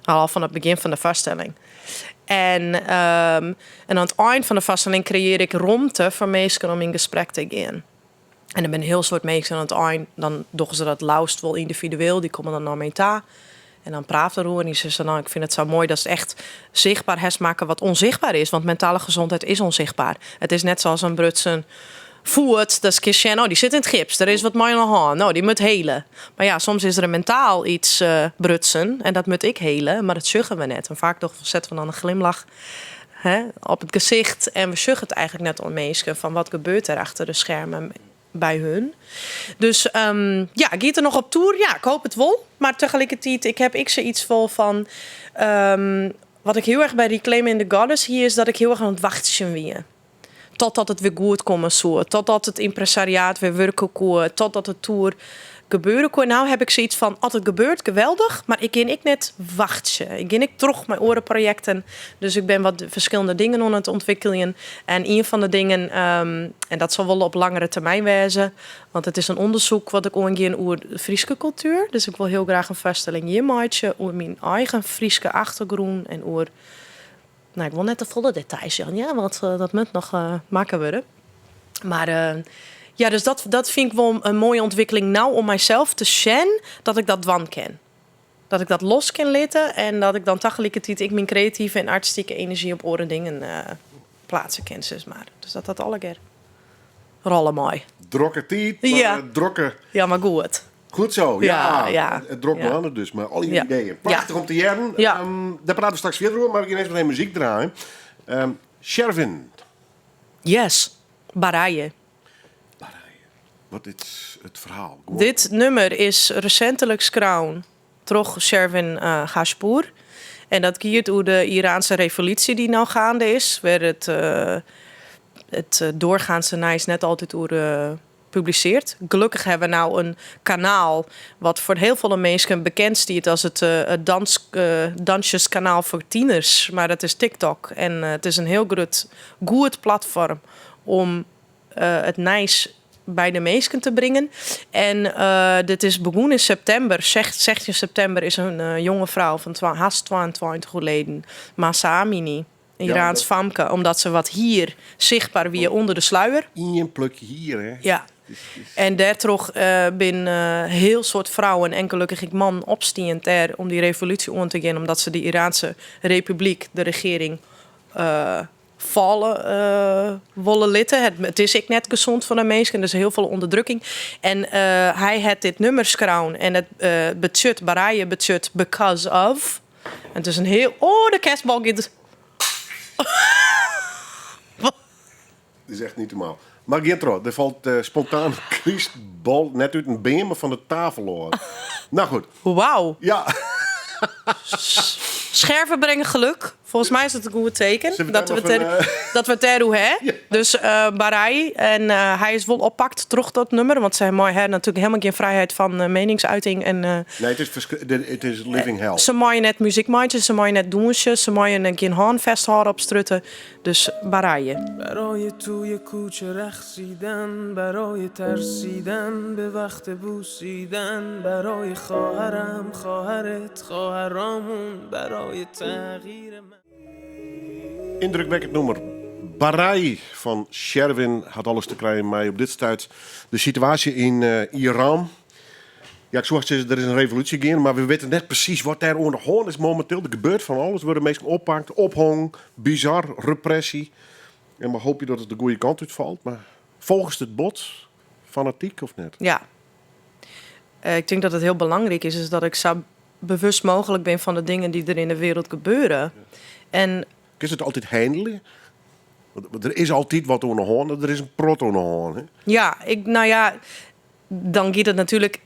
Al van het begin van de vaststelling. En aan het eind van de vaststelling creëer ik ruimte voor mensen om in gesprek te gaan. En er ben heel soort mensen aan het eind, dan doen ze dat laust wel individueel, die komen dan naar mij ta. En dan praat er en die zegt, nou, ik vind het zo mooi dat het echt zichtbaar has maken wat onzichtbaar is. Want mentale gezondheid is onzichtbaar. Het is net zoals een brutsen voet, dat is Christian, oh, die zit in het gips. Er is wat mooi aan de hand. Nou, die moet helen. Maar ja, soms is er een mentaal iets brutsen en dat moet ik helen, maar dat zuggen we net. En vaak toch zetten we dan een glimlach, hè, op het gezicht en we zuggen het eigenlijk net om mensen van wat gebeurt er achter de schermen bij hun. Dus ja, gaat er nog op tour? Ja, ik hoop het wel. Maar tegelijkertijd, ik heb ik ze iets vol van... wat ik heel erg bij Reclaiming the Goddess hier is dat ik heel erg aan het wachten ben. Totdat het weer goed komt, zo. Totdat het impresariaat weer werken kon. Totdat de tour gebeuren kon. Nou heb ik zoiets van, als het gebeurt, geweldig. Maar ik ging ik net wachten. Ik ging ik terug mijn orenprojecten. Dus ik ben wat verschillende dingen aan het ontwikkelen. En een van de dingen, en dat zal wel op langere termijn wezen. Want het is een onderzoek wat ik oangean over de Fryske cultuur. Dus ik wil heel graag een vaststelling hier maken over mijn eigen Fryske achtergrond en over... Nou, ik wil net de volle details, Jan, ja, want dat moet nog maken worden. Maar ja, dus dat vind ik wel een mooie ontwikkeling nou om mijzelf te zien dat ik dat dwan ken. Dat ik dat los kan laten en dat ik dan tegelijkertijd ik mijn creatieve en artistieke energie op oren dingen plaatsen kan, zeg maar. Dus dat dat alle keer rollen mooi. Drokke tijd, maar drokke. Ja, maar goed. Goed zo, ja. Ja, ja. Het drok maanden dus, maar al die ideeën. Prachtig om te jaren. Daar praten we straks verder over, maar we gaan eerst nog even muziek draaien. Shervin. Yes, Baraye. Baraye. Wat is het verhaal? Gewoon. Dit nummer is recentelijk skreaun troch Shervin Hashpour. En dat giet hoe de Iraanse revolutie die nou gaande is. Waar het doorgaanse nijs net altijd hoe publiceert. Gelukkig hebben we nou een kanaal wat voor heel veel mensen bekend staat als het dansjeskanaal voor tieners. Maar dat is TikTok. En het is een heel groot, goed platform om het nijs bij de meesten te brengen. En dit is begonnen in september. 16 september is een jonge vrouw van haast 22 geleden, Mahsa Amini, een Iraans famke, omdat ze wat hier zichtbaar wie onder de sluier. In een plukje hier, hè? Ja. En daar toch bin heel soort vrouwen en gelukkig ik man opstien ter om die revolutie om te gaan, omdat ze de Iraanse republiek, de regering, vallen wollen litten. Het is ik net gezond van de mensen, dus heel veel onderdrukking. En hij had dit nummer skreaun en het betsjut, Baraye betsjut because of. En het is een heel... Oh, de kerstbal gaat... Het is echt niet normaal. Maar Gintro, er valt spontaan krystbal net uit een been, maar van de tafel hoor. Nou goed. Wauw. Ja. Scherven brengen geluk. Volgens mij is dat een goed teken. Zullen we Dat daar we nog het een, dat we het er hè? Ja. Dus Barai. En hij is wel oppakt terug dat nummer. Want zij mooi hè, natuurlijk helemaal geen vrijheid van meningsuiting. En Nee, het is living hell. Ze mooien net muziekmaatjes, ze mooien net doensjes, ze mooien net geen haan vasthouden op strutten. Dus Baraye. برای توی کوچه رقصیدن، برای ترسیدن، به وقت بوسیدن، برای خواهرم، خواهرت، خواهرامون، برای تغییر من. Indrukwekkend nummer. Barai van Shervin had alles te krijgen mij op dit stuit. De situatie in Iran. Ja, ik zocht zeggen, er is een revolutie gaande, maar we weten net precies wat daar onder de hand is momenteel. Er gebeurt van alles. Er worden meestal oppakt, ophong, bizar, repressie. En maar hoop je dat het de goede kant uitvalt. Maar volgens het bot, fanatiek of net? Ja. Ik denk dat het heel belangrijk is, is dat ik zo bewust mogelijk ben van de dingen die er in de wereld gebeuren. En Is het altijd handelen? Want er is altijd wat onder de hand, er is een prot onder de hand. Hè? Ja, ik, nou ja, dan gaat het natuurlijk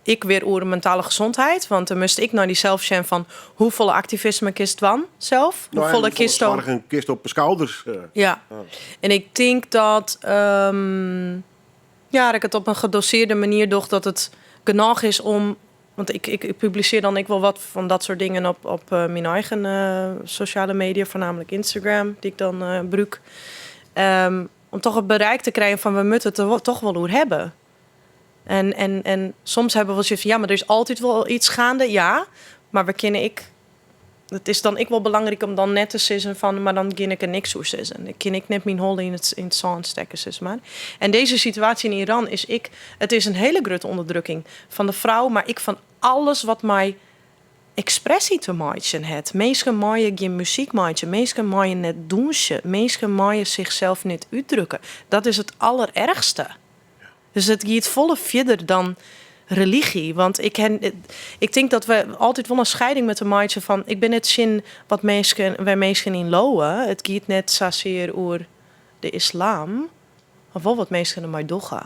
ik weer over mentale gezondheid. Want dan moest ik naar die zelf zijn van hoeveel activisme kist wan zelf? Nou ja, Hoeveel hoeveel kist dan? zorg een kist op de schouders. Ja. En ik denk dat ja, dat ik het op een gedoseerde manier doe dat het genoeg is om... Want ik publiceer dan ik wel wat van dat soort dingen op mijn eigen sociale media, voornamelijk Instagram, die ik dan gebruik. Om toch het bereik te krijgen van we moeten het er toch wel over hebben. En soms hebben we wel zoiets van, ja, maar er is altijd wel iets gaande. Ja, maar we kennen ik... Het is dan ik wel belangrijk om dan net te zeggen van, maar dan ken ik er niks over zeggen. Ik ken ik net mijn hol in het zand stekken, zeg maar. En deze situatie in Iran is ik... Het is een hele grote onderdrukking van de vrouw, maar ik van alles wat mij ekspresje te meitsjen hat. Minsken meie gjin muzyk meitsje, minsken meie net dûnsje, minsken meie sichsels net útdrukke. Dat is it aldererchste. Dus it giet folle fierder dan religy. Want ik tink dat we altyd wol in skieding moatte meitsje fan ik bin net tsjin wat minsken, wêr't minsken yn leauwe. It giet net sasear oer de islam, mar wol wat minsken dermei dogge.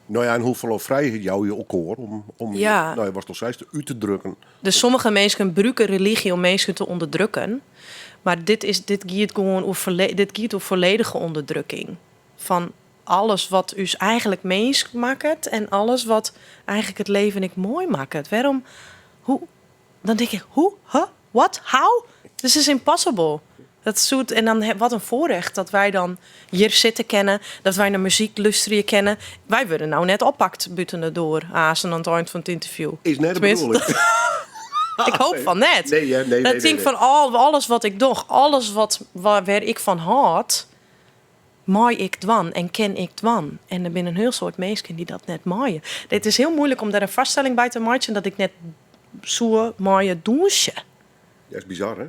No ja, en hoefolle frijheid jouwe je elkoar om no ja, watst al seist, út te drukken. Dus sommige minsken brûke religy om minsken te ûnderdrukken. Mar dit, is, dit giet gewoan oer, dit giet oer folledige ûnderdrukking. Fan alles wat ús eigentlik minsk makket en alles wat eigentlik it leven ek moai makket. Wêrom? Hoe? Dan tink ik, hoe? Huh? What? How? This is impossible. Dat soe, en dan wat in foarrjocht dat wy dan hjir sitte kinne, dat wy nei muzyk lústerje kinne. Wy wurde no net oppakt bûten de doar, aanst oan it ein fan it ynterview. Is net de Tenminste, bedoeling. Ik hoopje fan net. Nee, hè, nee, Dat nee, tink nee. fan alles wat ik doch, alles wêr't ik fan hâld, mei ik dwaan en kin ik dwaan. En der binne in hiel soad minsken dy't dat net meie. It is hiel muoilik om dêr in foarstelling by te meitsjen dat ik net soe meie dûnsje. Dat is bizar, hè?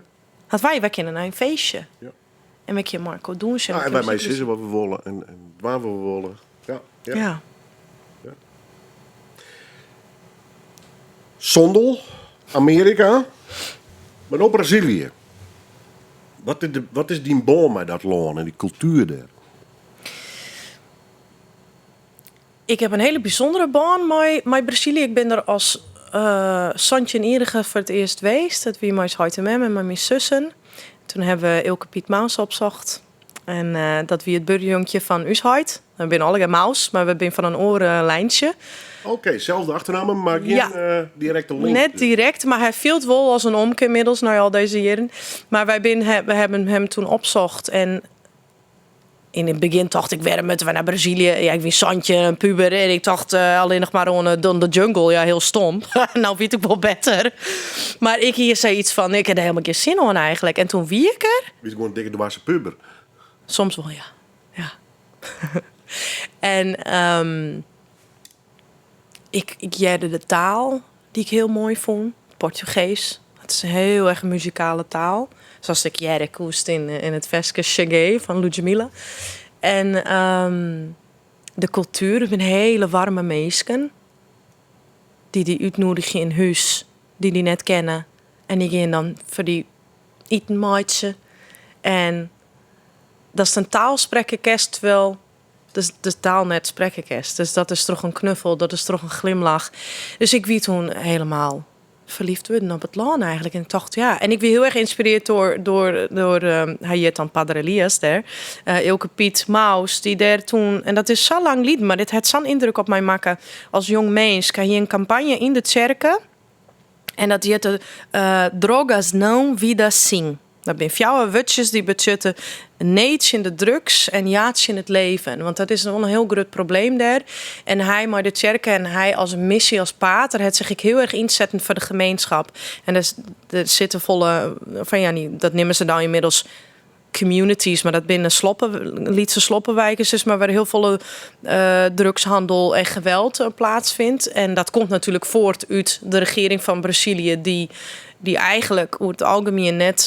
Want wy kinne nei in feestje. En wy kinne mei elkoar dûnsje. Ja, en wy meie sizze wat we wolle en dwaan wat we wolle. Ja. Sondel, Amearika, mar no Brazilië. Wat is dyn bân mei dat lân en dy kultuer dêr? Ik ha in hiele bysûndere bân mei Brazilië. Ik bin der as 17-jierrige foar it earst west. Dat wie mei heit en mem en mei myn sussen. Doe hawwe we Eelke Piet Mous opsocht. En dat wie it buorjonkje fan ús heit. We binne allegear Mous, mar we binne fan in oar lyntsje. Oké, selde achternamme, mar gjin direkte link. Net direkt, mar hy fielt wol as in omke ynmiddels, nei al dizze jierren. Mar we hawwe him doe opsocht en yn it begjin tocht ik, wêrom moatte we nei Brazilië? Ja, ik wie 17, in puber en ik tocht allinnich mar oan de jungle. Ja, hiel stom. No wit ik wol better. Mar ik hie sayts fan, ik ha der hielendal gjin sin oan eigentlik. En doe wie ik der. Wiest gewoan in dikke dwaze puber? Soms wol, ja. Ja. En ik hearde de taal dy't ik hiel moai fûn, Portugeesk. It is in hiel erch muzikale taal. Sa ik hearde koest yn it ferske Cheguei fan Ludmilla. En de kultuer, it binne hiele waarme minsken. Dy't dy útnoadigje yn hûs, dy't dy net kenne. En dy gean dan foar dy iten meitsje. En datst in taal sprekke kinst wol dus de taal net sprekke kinst. Dus dat is troch in knuffel, dat is troch in glimlach. Dus ik wie doe hielendal ferleafd wurden op it lân eigentlik. En ik tocht, ja. En ik wie hiel erch ynspirearre troch hy hjit dan Padre Elias dêr. Eelke Piet Mous, dy't dêr doe, en dat is sa lang lyn, mar dit hat sa'n yndruk op my makke as jong minsk. Hy hie in kampanje yn de tsjerke en dat hjitte Drogas não, vida sim. Dat binne fjouwer wurdsjes dy't betsjutte nee tsjin de drugs en ja tsjin it leven. Want dat is wol in hiel grut probleem dêr. En hy mei de tsjerke en hy as missy, as pater, hat sich ek hiel erch ynsetten foar de gemeenskip. En der sitte folle fan, ja, dat neame se dan ynmiddels communities, mar dat binne sloppen, lytse sloppewiken, sis mar, wêr't hiel folle drugshannel en geweld plakfynt. En dat komt natuerlik fuort út de regearing fan Brazilië, dy't eigentlik oer it algemien net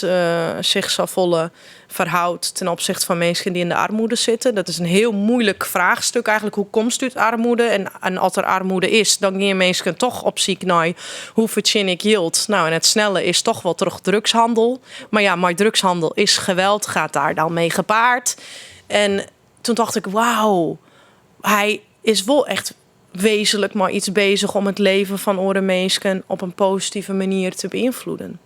sich safolle ferhâldt ten opsichte fan minsken dy't yn de earmoede sitte. Dat is in hiel muoilik fraachstik eigentlik. Hoe komst út earmoede? En as der earmoede is, dan gean minsken dochs op syk nei hoe fertsjin ik jild? No, en it snelle is dochs wol troch drugshannel. Mar ja, mei drugshannel is geweld, giet dêr dan mei gepaard. En doe tocht ik, wauw, hy is wol echt wêzentlik mei yts beuzich om it libben fan oare minsken op in positive manier te beynfloedzjen.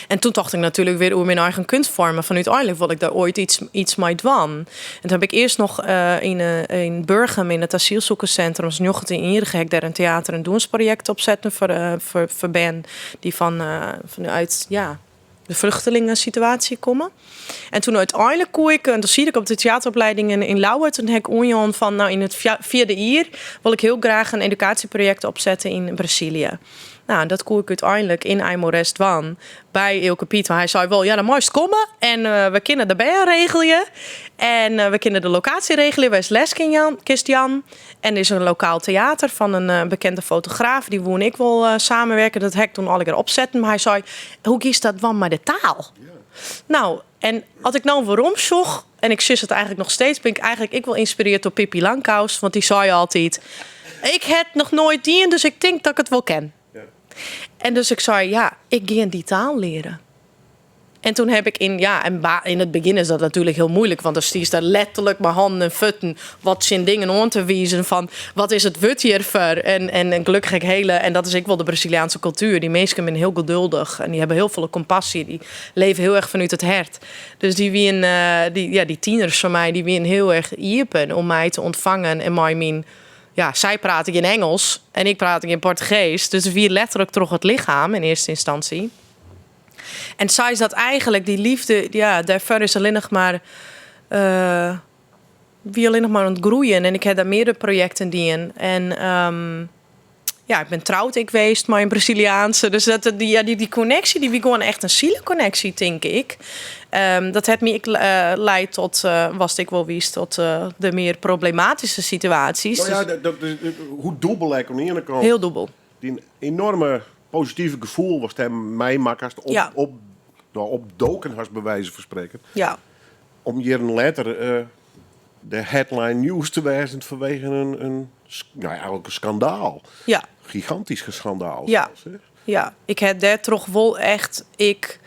En doe tocht ik natuerlik wer oer myn eigen keunstfoarmen. Fan úteinlik wol ik dêr oait yts mei dwaan. En doe ha ik earst noch yn Burgum yn it asylsikerssintrum as 19-jierrige ha ik dêr in teäter- en dûnsprojekt opsetten foar bern dy't fanút, ja, de flechtlingensituaasje komme. En doe úteinlik koe ik, en doe siet ik op de teäteroplieding yn Ljouwert, en ha ik oanjûn fan, no, yn it fjirde jier wol ik hiel graach in edukaasjeprojekt opsette yn Brazilië. No, dat koe ik úteinlik yn Aimorés dwaan. By Eelke Piet, want hy sei wol, ja, dan meist komme en we kinne de bern regelje en we kinne de lokaasje regelje wêr'tst les kin jaan, kinst jaan. En der is in lokaal teater fan in bekende fotograaf, dy woene ek wol samenwerken. Dat ha ik toen allegear opsetten, mar hy sei, hoe giest dat dwaan mei de taal? Nou, en as ik no werom sjoch, en ik sis it eigentlik noch steeds, bin ik eigentlik ek wol ynspirearre troch Pippi Langkous, want dy sei altyd, ik ha it noch noait dien, dus ik tink dat ik it wol ken. En dus ik sei, ja, ik gean dy taal learen. En toen heb ik in, ja, en in it begjin is dat natuerlik hiel muoilik, want dan stiest der letterlik mei hannen en fuotten wat tsjin dingen oan te wizen fan wat is it wurd hjirfoar? En gelokkich ek hele, en dat is ek wol de Braziliaanske kultuer, dy minsken binne hiel geduldich en dy hawwe hiel folle kompasje, dy leve hiel erch fanút it hert. Dus dy wiene, dy, ja, dy tieners fan my, dy wiene hiel erch iepen om my te ûntfangen en mei myn ja, sy prate gjin Ingelsk en ik prate gjin Portugees. Dus it wie letterlik troch it lichem yn earste ynstânsje. En sa is dat eigentlik, dy leafde, ja, dêrfoar is allinnich mar, wie allinnich mar oan it groeien. En ik ha dêr meardere projekten dien. En ja, ik bin troud ek west mei in Braziliaanse. Dus dat, dy, ja, dy, dy konneksje, dy wie gewoan echt in sielekonneksje, tink ik. Dat hat my ek leid tot, watst ek wol witst, tot de mear problematyske situaasjes. No ja, dat, hoe dûbel ek oan de iene kant. Hiel dûbel. Dyn enoarme positive gefoel watst dêr meimakkest, op, op, no, opdoken hast by wize fan sprekken. Om jierren letter de headline news te wêzen fanwegen in, no ja, eigentlik in skandaal. Gigantysk skandaal sels, hè? Ja, ik ha dêrtroch wol echt, ik,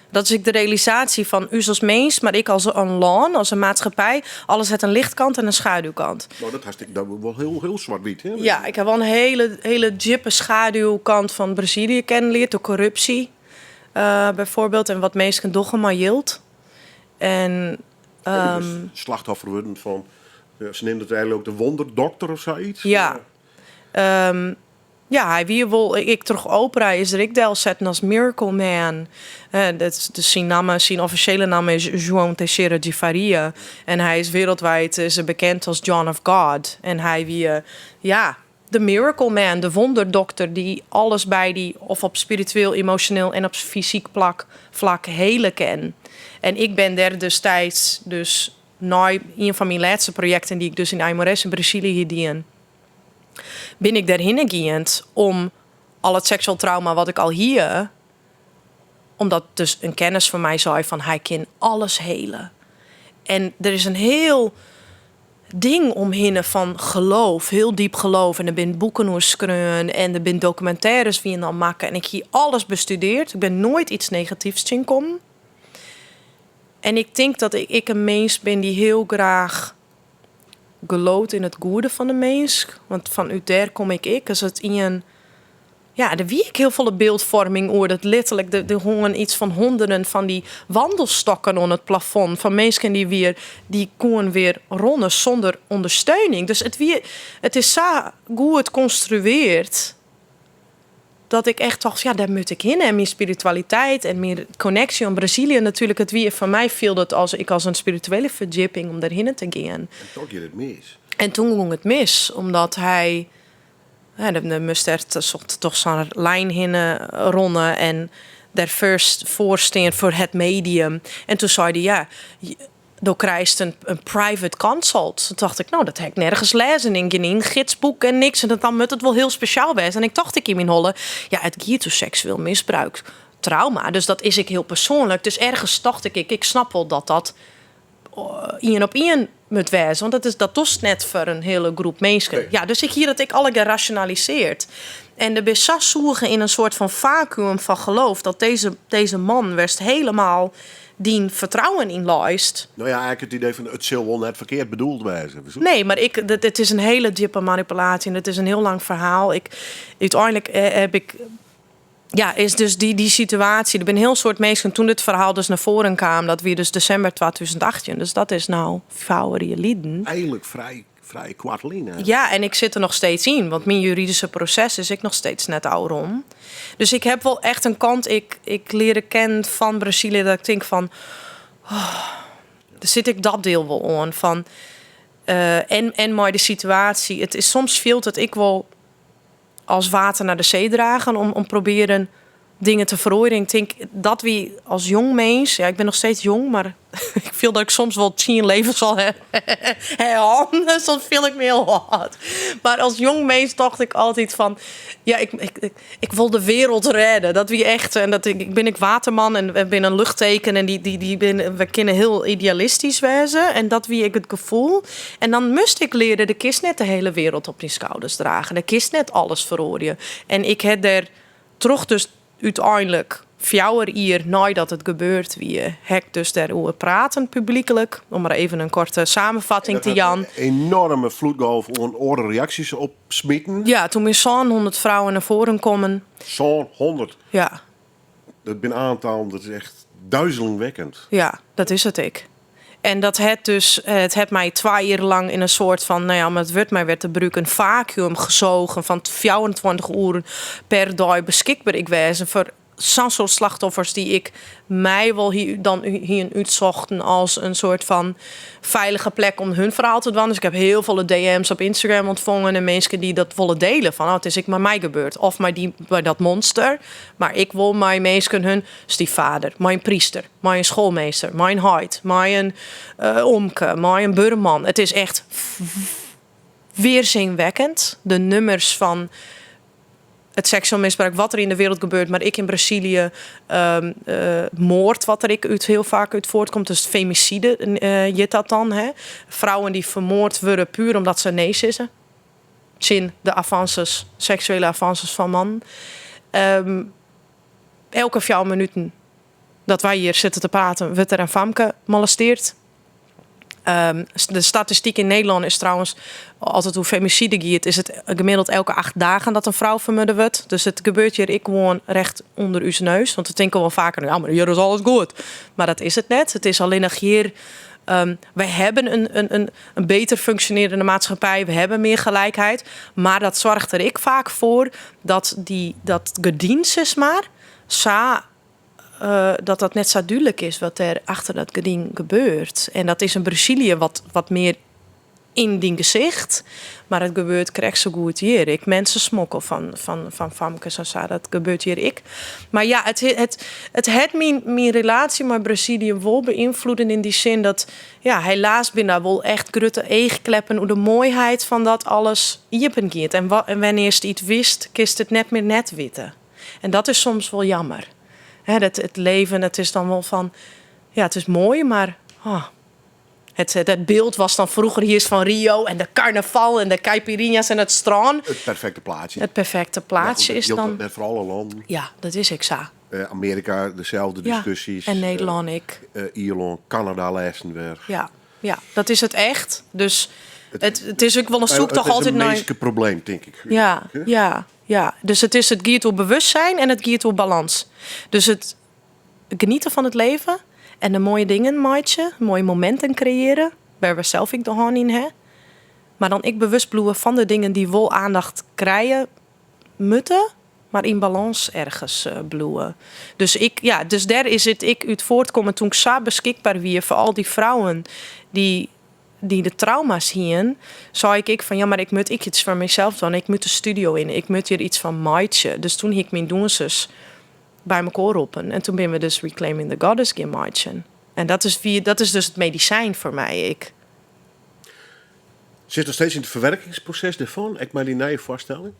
dat is ek de realisaasje fan ús as mins, mar ek as in lân, as in maatskippij, alles hat in lichtkant en in schaduwkant. No, dat hast ek dat wol hiel, hiel swart-wyt, hè? Ja, ik ha wol in hele, hele djippe schaduwkant fan Brazilië kennen leard, de korrupsje byfoarbyld en wat minsken dogge mei jild. En, Ja, do bist slachtoffer wurden fan, se neamde it eigentlik ook de wonderdokter of sayts. Ja. Ja, hy wie wol, ek troch Oprah is er ek delsetten as Miracle Man. Dat is, dus syn namme, syn offisjele namme is João Teixeira de Faria. En hy is wereldwijd is er bekend as John of God. En hy wie, ja, de Miracle Man, de wonderdokter dy't alles by dy of op spiritueel, emosjoneel en op fysyk plak, flak hele kin. En ik bin dêr destiids dus nei ien fan myn lêste projekten dy't ik dus yn Aimorés in Brazilië hie dien, bin ik dêrhinne gien om al it seksueel trauma wat ik al hie, omdat dus in kennis fan my sei fan hy kin alles hele. En der is in hiel ding omhinne fan geloof, hiel diep geloof. En der binne boeken oer skreaun en der binne dokumintêres wiene al makke. En ik hie alles bestudearre. Ik bin noait iets negatyfs tsjinkommen. En ik tink dat ik ek in mins bin dy't hiel graach gelooft yn it goede fan de minsk. Want fanút dêr kom ik ek. As it ien, ja, der wie ek hiel folle byldfoarming oer dat letterlik der hongen iets fan honderden fan dy wandelstokken oan it plafond fan minsken dy't wer, dy koenen wer rinne sûnder ûndersteuning. Dus it wie, it is sa goed konstruearre dat ik echt tocht, ja, dêr moat ik hinne. En myn spiritualiteit en myn konneksje oan Brazilië natuerlik, it wie foar my fielde it as ik as in spirituele ferdjipping om dêrhinne te gean. En doe gie it mis. En toen gie it mis, omdat hy, ja, der moast der troch sa'n lijn hinne rinne en dêr first foar stean foar it medium. En toen sei hy, ja, do krijst in private consult. Toen tocht ik, no, dat ha ik nergens lêzen yn gjin gidsboek en niks. En dan moat it wol hiel spesjaal wêze. En ik tocht ik yn myn holle, ja, it giet oer seksueel misbrûk, trauma. Dus dat is ek hiel persoanlik. Dus ergens tocht ik, ik snap wol dat dat ien op ien moat wêze. Want dat dochst net foar in hiele groep minsken. Nee. Ja, dus ik hie dat ek allegear rasjonalisearre. En der bist sa sûge yn in soart fan fakuum fan geloof dat dizze man wêr'tst hielendal dyn fertrouwen yn leist. No ja, eigentlik it idee fan it sil wol net ferkeard bedoeld wêze. Nee, mar ik, dat, it is in hiele djippe manipulaasje en it is in hiel lang ferhaal. Ik, úteinlik ha ik, ja, is dus dy situaasje. Der binne hiel soad minsken toen dit ferhaal dus nei foaren kaam, dat wie dus desimber 2018. Dus dat is no fjouwer jier lyn. Eigentlik frij koart lyn, hè? Ja, en ik sit der noch steeds yn, want myn juridyske proses is ek noch steeds net ôfrûn. Dus ik ha wol echt in kant, ik learde kennen fan Brazilië, dat ik tink fan, oh, dêr sit ik dat diel wol oan. Fan, en mei de situaasje, it is, soms fielt it ek wol as water nei de see dragen om probearjen Dingen te feroarjen. Ik tink dat wy as jong mins, ja, ik bin noch steeds jong, mar ik fiel dat ik soms wol 10 levens al ha hân. Soms fiel ik my hiel âld. Mar as jong mins tocht ik altyd fan, ja, ik wol de wereld rêde. Dat wie echt, en dat, ik bin ek waterman en bin in luchtteken en dy bin, we kinne hiel idealistysk wêze. En dat wie ek it gefoel. En dan moast ik leare, do kinst net de hiele wereld op dyn skouders drage. Do kinst net alles feroarje. En ik ha dêr troch dus úteinlik 4 jier neidat it gebeurd wie, ha ik dus dêroer praten publyklik. Om mar even in koarte samenvatting te jaan. Een enorme vloedgolf oan oare reaksjes opsmiten. Ja, toen binne 700 frouen nei foaren kommen. 700? Ja. Dat binne oantallen, dat is echt duizelingwekkend. Ja, dat is it ek. En dat het dus, it hat my 2 jier lang yn in soart fan, no ja, om it wurd mar wer te brûken, vacuüm gesogen fan 24 oeren per dei beskikber ik wêzen foar sa'n soart slachtoffers dy't ik my wol hie, dan hienen útsochten as in soart fan feilige plek om hun ferhaal te dwaan. Dus ik ha hiel folle DM's op Instagram ûntfongen en minsken dy't dat wolle delen fan, oh, it is ek mei my gebeurd of mei dat monster. Mar ik wol mei minsken hun styfvader, mei in pryster, mei in skoalmeester, mei in heit, mei in omke, mei in buorman. It is echt weerzinwekkend. De nummers fan it seksueel misbrûk wat der yn de wereld gebeurt, mar ek yn Brazilië, moard wat der ek út hiel faak út fuortkomt. Dus femicide hjit dat dan. Hè? Frouwen dy't fermoard wurde puer omdat se nee sizze tsjin de avances, seksuele avances fan mannen. Elke 4 minuten dat wy hjir sitte te praten, wurdt der in famke molesteerd. De statistyk yn Nederlân is trouwens, as it oer femicide giet, is it gemiddeld elke 8 dagen dat in frou fermoarde wurdt. Dus it gebeurt hjir ek gewoan recht ûnder ús neus. Want we tinke wol faker, ja, mar hjir is alles goed. Mar dat is it net. It is allinnich hjir. Wy hawwe in beter funksjonearjende maatskippij, we hawwe mear gelijkheid. Mar dat soarget der ek faak foar dat dat gerdyn, sis mar, sa, dat dat net sa dúdlik is wat der achter dat gerdyn gebeurt. En dat is yn Brazilië wat mear yn dyn gesicht, mar it gebeurt krekt sa goed hjir. Ek minsesmokkel fan famkes en sa, dat gebeurt hjir ek. Mar ja, it hat myn relaasje mei Brazilië wol beynfloeden yn dy sin dat, ja, helaas binne der wol echt grutte eachkleppen oer de moaiheid fan dat alles iepen giet. En wannear'tst yts witst, kinst it net mear net witte. En dat is soms wol jammer. Hè, dat it leven, it is dan wol fan, ja, it is moai, mar oh, het beeld was dan froeger hier fan Rio en de carnaval en de caipirinhas en it strân. It perfekte plaatsje. It perfekte plaatsje is dan. Net foar alle lannen. Ja, dat is ek sa. Amearika, deselde diskusjes. En Nederlân ek. Ierlân, Kanada lêsten wer. Ja, ja, dat is it echt. Dus it is ek wol in soektocht altyd nei. It is in minskeprobleem, tink ik. Ja, ja, ja. Dus it giet oer bewustzijn en it giet oer balâns. Dus it genieten fan it leven en de moaie dingen meitsje, moaie mominten kreëarje, wêr't we sels ek de hân yn ha. Mar dan ek bewust bliuwe fan de dingen dy't wol oandacht krije moatte, mar yn balâns ergens bliuwe. Dus ik, ja, dus dêr is it ek út fuortkommen toen ik sa beskikber wie foar al dy frouwen dy't de trauma's hienen, sei ik ek fan ja, mar ik moat ek yts foar mysels dwaan. Ik moat de studio yn, ik moat hjir yts fan meitsje. Dus toen hie ik myn dûnsers by mekoar roppen en toen binne we dus Reclaiming the Goddess gean meitsjen. En dat is dus it medisyn foar my ek. Sit noch steeds yn it ferwurkingsproses dêrfan, ek mei dy nije foarstelling?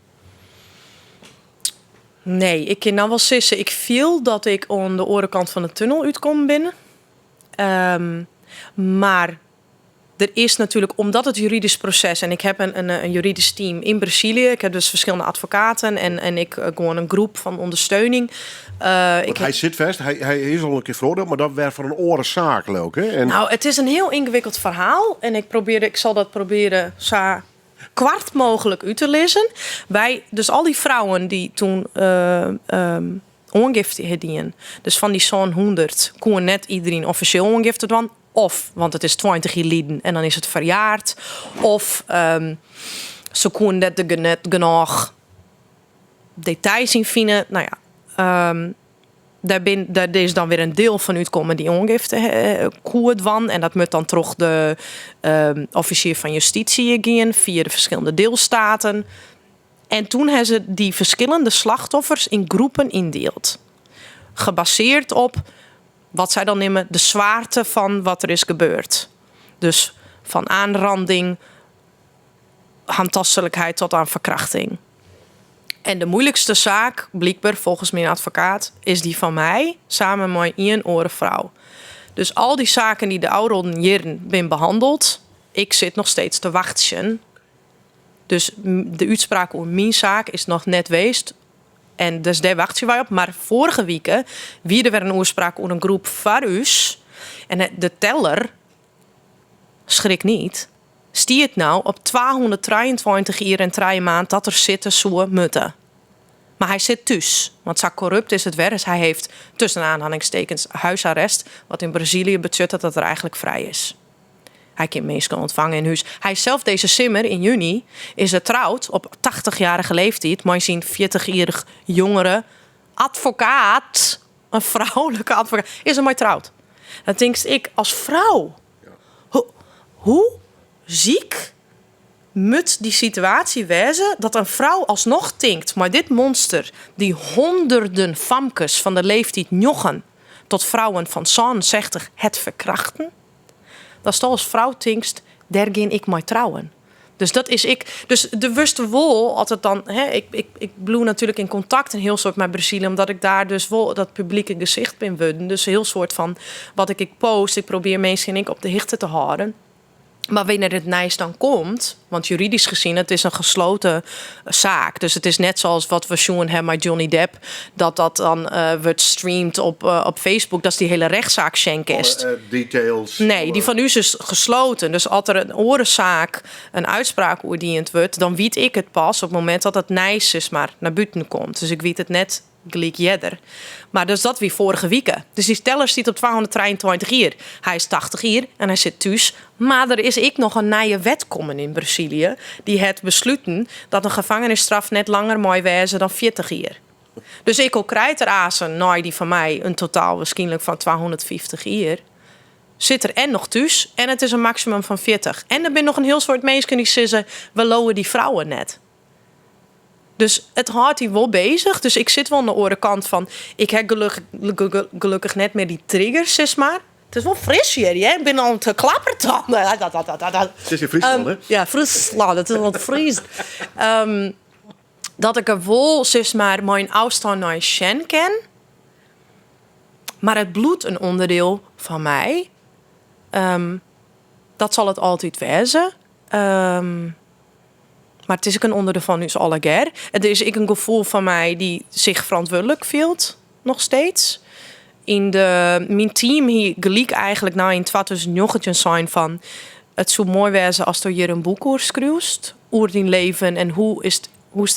Nee, ik kin dan wol sizze, ik fiel dat ik oan de oare kant fan de tunnel útkommen bin. Mar der is natuerlik, omdat it juridysk proses, en ik ha in juridysk team yn Brazilië, ik ha dus ferskillende advokaten en ek gewoan in groep fan ûndersteuning. Want hy sit fêst, hy is al in kear feroardield, mar dat wer foar in oare saak, leau ik, hè? En Nou, it is in hiel yngewikkeld ferhaal en ik sil dat probearje sa koart mooglik út te lizzen. Wy, dus al dy frouwen dy't toen oangifte ha dien, dus fan dy 700 koe net iderien offisjeel oangifte dwaan, of, want it is 20 jier liden en dan is it ferjaard, of se koene net net genôch details yn fine. Nou ja, dêr is dan wer in diel fan útkommen dy't oangifte koe dwaan. En dat moat dan troch de offisier fan justysje gean fia de ferskillende dielsteaten. En toen ha se dy ferskillende slachtoffers yn groepen yndield. Gebaseerd op wat sy dan neame de zwaarte van wat der is gebeurd. Dus fan aanranding, oantaastelikheid tot oan ferkrachting. En de moeilijkste saak, blykber folgens myn advokaat, is dy fan my, samen mei ien oare frou. Dus al dy saken dy't de ôfrûne jierren binne behannele, ik sit noch steeds te wachtsjen. Dus de útspraak oer myn saak is noch net west. En dus dêr wachtsje wy op. Mar foarige wike wie der wer in útspraak oer in groep foar ús. En de teller, schrik niet, stiet no op 223 jier en 3 maand dat er sitte soe moatte. Mar hy sit thús, want sa korrupt is it wer. Dus hy hat tussen aanhalingstekens huisarrest, wat yn Brazilië betsjut dat er eigentlik frij is. Hy kin minsken ûntfange yn hûs. Hy sels dizze simmer yn juny is er troud op 80-jarige leeftiid mei syn 40-jierrich jongere advokaat, in froulike advokaat, is er mei troud. Dan tinkst ik as frou, hoe siik moat dy situaasje wêze dat in frou alsnoch tinkt, mar dit monster dy't honderden famkes fan de leeftiid 9 tot frouen fan 67 hat ferkrachte, datst as frou tinkst, dêr gean ik mei trouwen. Dus dat is ik. Dus de wust wol, altyd dan. Hè, ik bliuw natuerlik yn kontakt in hiel soad mei Brazilië, omdat ik dêr dus wol dat publike gesicht bin wurden. Dus hiel soad fan wat ik post, ik probearje minsken ek op de hichte te hâlden. Mar wannear't it nijs dan komt, want juridysk gezien, it is in gesloten saak. Dus it is net sa as wat we sjoen hawwe mei Johnny Depp, dat dat dan wurdt streamd op Facebook, dat dy hiele rechtssaak sjen kinst. Alle details. Nee, dy fan ús is gesloten. Dus as der in oare saak in útspraak oer dien wurdt, dan wit ik it pas op it momint dat it nijs sis mar, nei bûten komt. Dus ik wit it net gelyk earder. Mar dus dat wie foarige wike. Dus dy teller stiet op 223 jier. Hy is 80 jier en hy sit thús. Mar der is ek noch in nije wet kommen yn Brazilië. Dy hat besluten dat in gevangenisstraf net langer mei wêze dan 40 jier. Dus ek al krijt er aansen nei dy fan my in totaal wierskynlik fan 250 jier. Sit er en noch thús en it is in maksimum fan 40. En der binne noch in hiel soad minsken dy't sizze, we leauwe dy frouwen net. Dus it hâldt dy wol beuzich. Dus ik sit wol oan de oare kant fan, ik ha gelokkich net mear dy triggers, sis mar. It is wol fris hjir, hè? Ik bin al te klappertanden. It is yn Fryslân, hè? Ja, Fryslân, it is wat Fries. Dat ik der wol, sis mar, mei in ôfstân nei sjen kin. Mar it bliuwt in ûnderdiel fan my. Dat sil it altyd wêze. Mar it is ek in ûnderdiel fan ús allegear. It is ek in gefoel fan my dy't sich ferantwurdlik fielt, noch steeds. Myn team hie gelyk eigentlik nei yn 2019 sein fan it soe moai wêze ast hjir in boek oer skriuwst, oer dyn libben en hoe is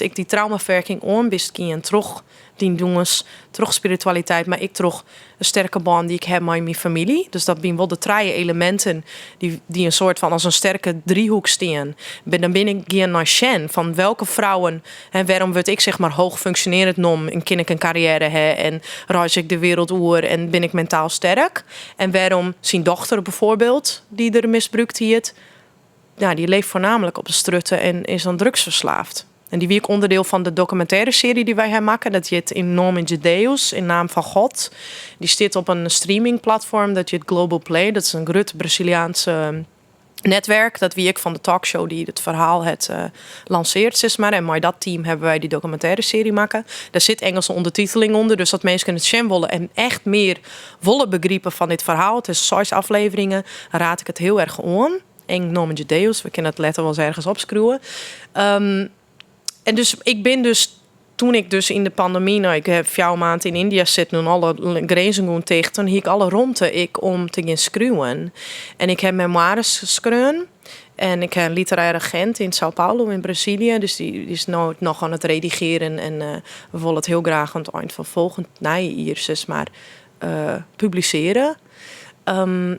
ek dy traumaferwurking oan bist gien troch dyn dûns, troch spiritualiteit, mar ek troch in sterke bân dy't ik ha mei myn famylje. Dus dat binne wol de trije eleminten dy't in soart fan as in sterke driehoek stean. Dan bin ik gien nei sjen fan welke frouwen en wêrom wurd ik zeg maar hoog functionerend neamd en kin ik in karriêre ha en reis ik de wereld oer en bin ik mentaal sterk. En wêrom syn dochter bijvoorbeeld, dy't er misbrûkt hat, ja, dy libbet foarnaamlik op de strjitte en is dan drugsferslave. En dy wie ek ûnderdiel fan de dokumintêresearje dy't wy ha makke. Dat hjit In Nome de Deus, yn namme fan God. Dy stiet op in streamingplatfoarm, dat hjit Globoplay. Dat is in grut Braziliaansk netwurk. Dat wie ek fan de talkshow dy't it ferhaal hat lansearre, sis mar. En mei dat team hawwe wy dy dokumintêresearje makke. Dêr sit Ingelske ûndertiteling ûnder, dus dat minsken it sjen wolle en echt mear wolle begripe fan dit ferhaal. It is seis ôfleveringen, raad ik it hiel erch oan. In Nome de Deus, we kinne it letter wolris ergens opskriuwe. En dus ik bin dus doe't ik dus yn de pandemy, no, ik ha 4 maand yn Yndia sitten en alle grinzen gewoan ticht, dan hie ik alle romte ek om te gean skriuwen. En ik ha memoires skreaun. En ik ha in literêre agint yn São Paulo yn Brazilië, dus dy is no noch oan it redigearjen en we wolle it hiel graach oan it ein fan folgjend nije jier, sis mar, publisearje.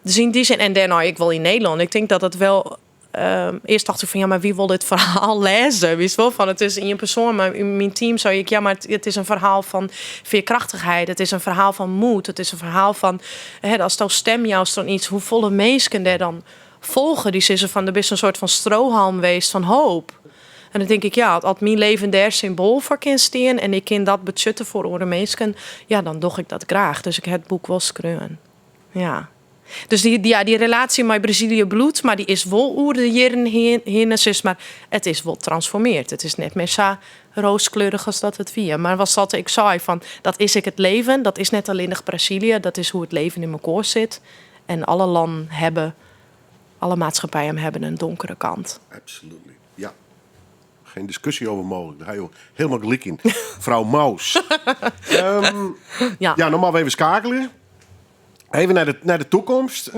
Dus yn dy sin, en dêrnei ek wol yn Nederlân. Ik tink dat it wol. Earst tocht ik fan ja, mar wa wol dit ferhaal lêze? Witst wol fan it is ien persoan, mar yn myn team sei ik ja, mar it is in ferhaal fan fearkrachtichheid, it is in ferhaal fan moed, it is in ferhaal fan hè, ast stim joust oan yts, hoefolle minsken dêr dan folgje, dy sizze fan der bist in soart fan strohalm west fan hoop. En dan tink ik, ja, as myn leven dêr symboal foar kin stean en ik kin dat betsjutte foar oare minsken, ja, dan doch ik dat graach. Dus ik ha it boek wol skreaun. Ja. Dus dy, ja, dy relaasje mei Brazilië bliuwt, mar dy is wol oer de jierren hinne, sis mar, it is wol transformearre. It is net mear sa rooskleurich as dat it wie. Mar wat ik sei, fan, dat is ek it leven, dat is net allinnich Brazilië, dat is hoe't it leven yn elkoar sit. En alle lannen hawwe, alle maatskippijen hawwe in donkere kant. Absolutely, ja. Geen discussie over mogelijk. Dêr ha jo hielendal gelyk yn. Frou Mous. Ja, no moatte we even skeakelje. Even nei de takomst.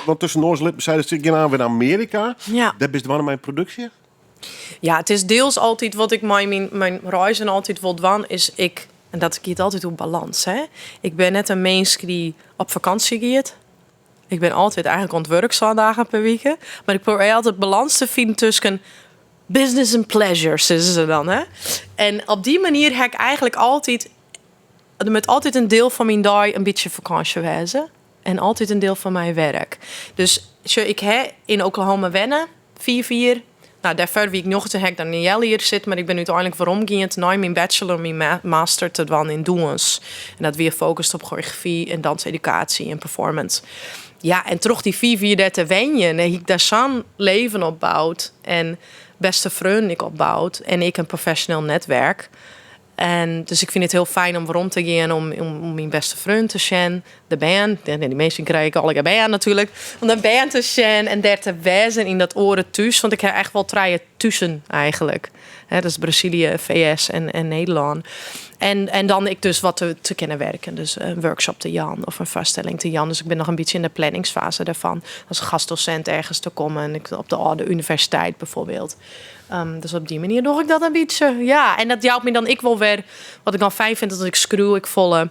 Want tusken noas en lippen sei dat gean oan wer nei Amearika. Dêr bist dwaande mei in produksje. Ja, it is diels altyd wat ik mei myn reizen altyd wol dwaan, is ik, en dat giet altyd oer balâns, hè. Ik bin net in minsk dy't op fakânsje giet. Ik bin altyd eigentlik oan it wurk 7 dagen per wike. Mar ik probearje altyd balâns te finen tusken business en pleasure, sizze se dan. Hè? En op dy manier ha ik eigentlik altyd, der moat altyd in diel fan myn dei in bytsje fakânsje wêze. En altyd in diel fan myn wurk. Dus sjoch, ik ha yn Oklahoma wenne, 5 jier. No, dêrfoar wie ik 19, ha ik dan in healjier sitten, mar ik bin úteinlik weromgien nei myn bachelor, myn master te dwaan yn dûns. En dat wie focust op choreografy en dansedukaasje en performance. Ja, en troch dy 5 jier dêr te wenjen, ha ik dêr sa'n leven opboud en bêste freonen ek opboud en ek in profesjoneel netwurk. En dus ik fyn it hiel fijn om werom te gean om myn bêste freon te sjen. De bern, dy minsken krije ek allegear bern natuerlik. Om de bern te sjen en dêr te wêzen yn dat oare thús. Want ik ha echt wol trije thuzen eigentlik. Hè, dat is Brazilië, VS en Nederlân. En dan ek dus wat te kinnen wurken. Dus in workshop te jaan of in foarstelling te jaan. Dus ik bin noch in bytsje yn de planningsfase dêrfan. As gastdosint ergens te kommen, op de âlde universiteit bijvoorbeeld. Dus op dy manier doch ik dat in bytsje. Ja, en dat jout my dan ek wol wer, wat ik dan fijn fyn, dat ik skriuw ek folle.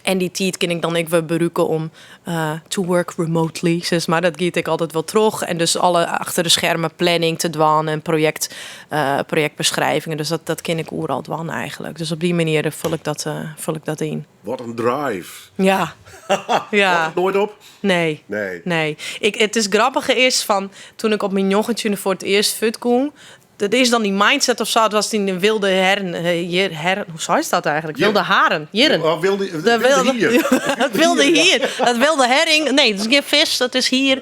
En dy tiid kin ik dan ek wer brûke om to work remotely, sis mar. Dat giet ek altyd wol troch. En dus alle achter de skermen planning te dwaan en projektbeschrijvingen. Dus dat kin ik oeral dwaan eigentlik. Dus op dy manier ful ik dat yn. Wat in drive. Ja. Ja. Hâldt it noait op? Nee. Nee. Nee. Ik, it is grappige is fan toen ik op myn 19e foar it earst fuortgong, dat is dan dy mindset of sa, it was yn de wilde herren, hier, herren, hoe seist dat eigentlik? Jierren. Wilde haren, jierren. Oh, wilde, De wilde wilde hier. Het wilde hier. Het wilde herring. Nee, dat is gjin fisk, dat is hier.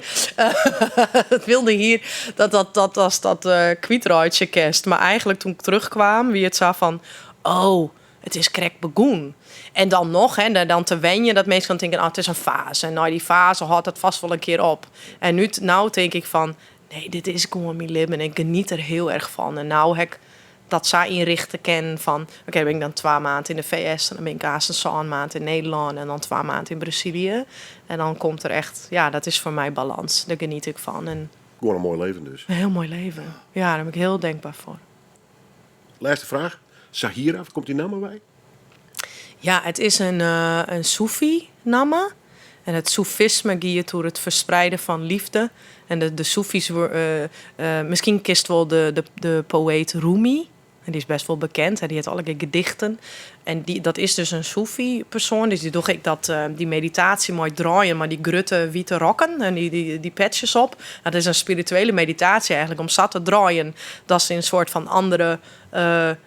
Het wilde hier. Dat was dat kwytreitsje kinst. Mar eigentlik toen ik terugkwam, wie it sa fan, oh, it is krekt begûn. En dan noch, hè, dan te wenjen dat minsken dan tinke, oh, it is in faze. En nei dy faze hâldt dat fêst wol in kear op. En nu, no tink ik fan, nee, dit is gewoan myn libben. Ik geniet der hiel erch fan. En no ha ik dat sa ynrjochte kinnen fan, oké, dan bin ik dan 2 maand yn de VS en dan bin ik aanst 7 maand yn Nederlân en dan 2 maand yn Brazilië. En dan komt der echt, ja, dat is foar my balâns. Dêr geniet ik fan. En Gewoan in moai leven dus. In hiel moai leven. Ja, dêr bin ik hiel dankber foar. Lêste fraach. Zahira, wêr komt dy namme wei? Ja, it is in Soefi-namme. En it Soefisme giet oer it fersprieden fan leafde. En de Soefis, miskien kenst wol de poëet Rumi. En dy is bêst wol bekend, hè, dy hat allegear gedichten. En dat is dus in Soefi-persoan. Dus dy docht ek dy meditaasje mei draaien, mei dy grutte wite rokken en dy patches op. Dat is in spirituele meditaasje eigentlik, om sa te draaien dat se in soart fan andere, hoe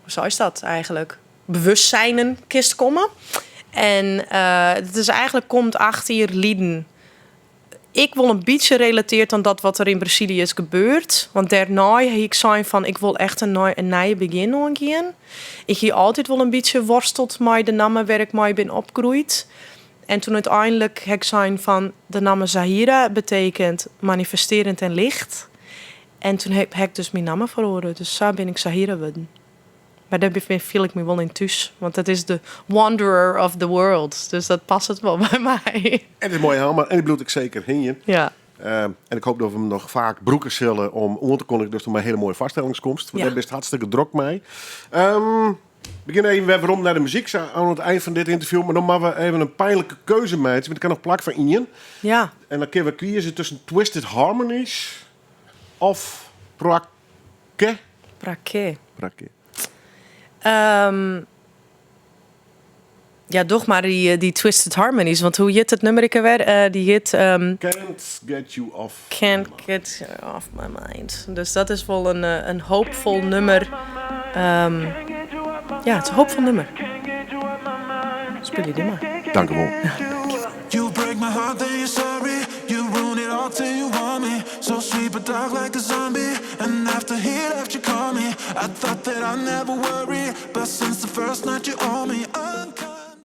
seist dat eigentlik, bewustzijnen kinst komme. En it is eigentlik komt 8 jier lyn. Ek wol in bytsje relatearre oan dat wat der yn Brazilië is gebeurd. Want dêrnei hie ik sein fan, ik wol echt in nije begjin oangean. Ik hie altyd wol in bytsje worsteld mei de namme wêr't ik mei bin opgroeid. En toen úteinlik ha ik sein fan, de namme Zahira betekent manifesterend en licht. En toen ha ik dus myn namme feroare. Dus sa bin ik Zahira wurden. Mar dêr fiel ik my wol yn thús. Want dat is de wanderer of the world. Dus dat past wol by my. En it is in moaie namme en dy bliuwt ek seker hingjen. En ik hoopje dat we him noch faak brûke sille om oan te kondigjen datsto mei hiele moaie foarstellings komst. Want dêr bist hartstikke drok mei. We geane even wer werom nei de muzyk sa oan it ein fan dit ynterview. Mar dan moatte we even in pynlike keuze meitsje, want ik ha noch plak foar ien. En dan kinne we kieze tusken Twisted Harmonies of Pra Quê. Pra Quê. Pra Quê. Ja, doch mar dy, dy Twisted Harmonies. Want hoe hjit it nûmer ek wer? Dy hjit... Can't Get You Off. Can't Get You Off My Mind. Dus dat is wol in hoopfol nûmer. Ja, it is in hoopfol nûmer. Spylje dy mar. Tankewol. You break my heart, then you're sorry. You ruin it all till you want me. So sweet but dark like a zombie. And after he left, you call me. I thought that I'd never worry. But since the first night you owe me,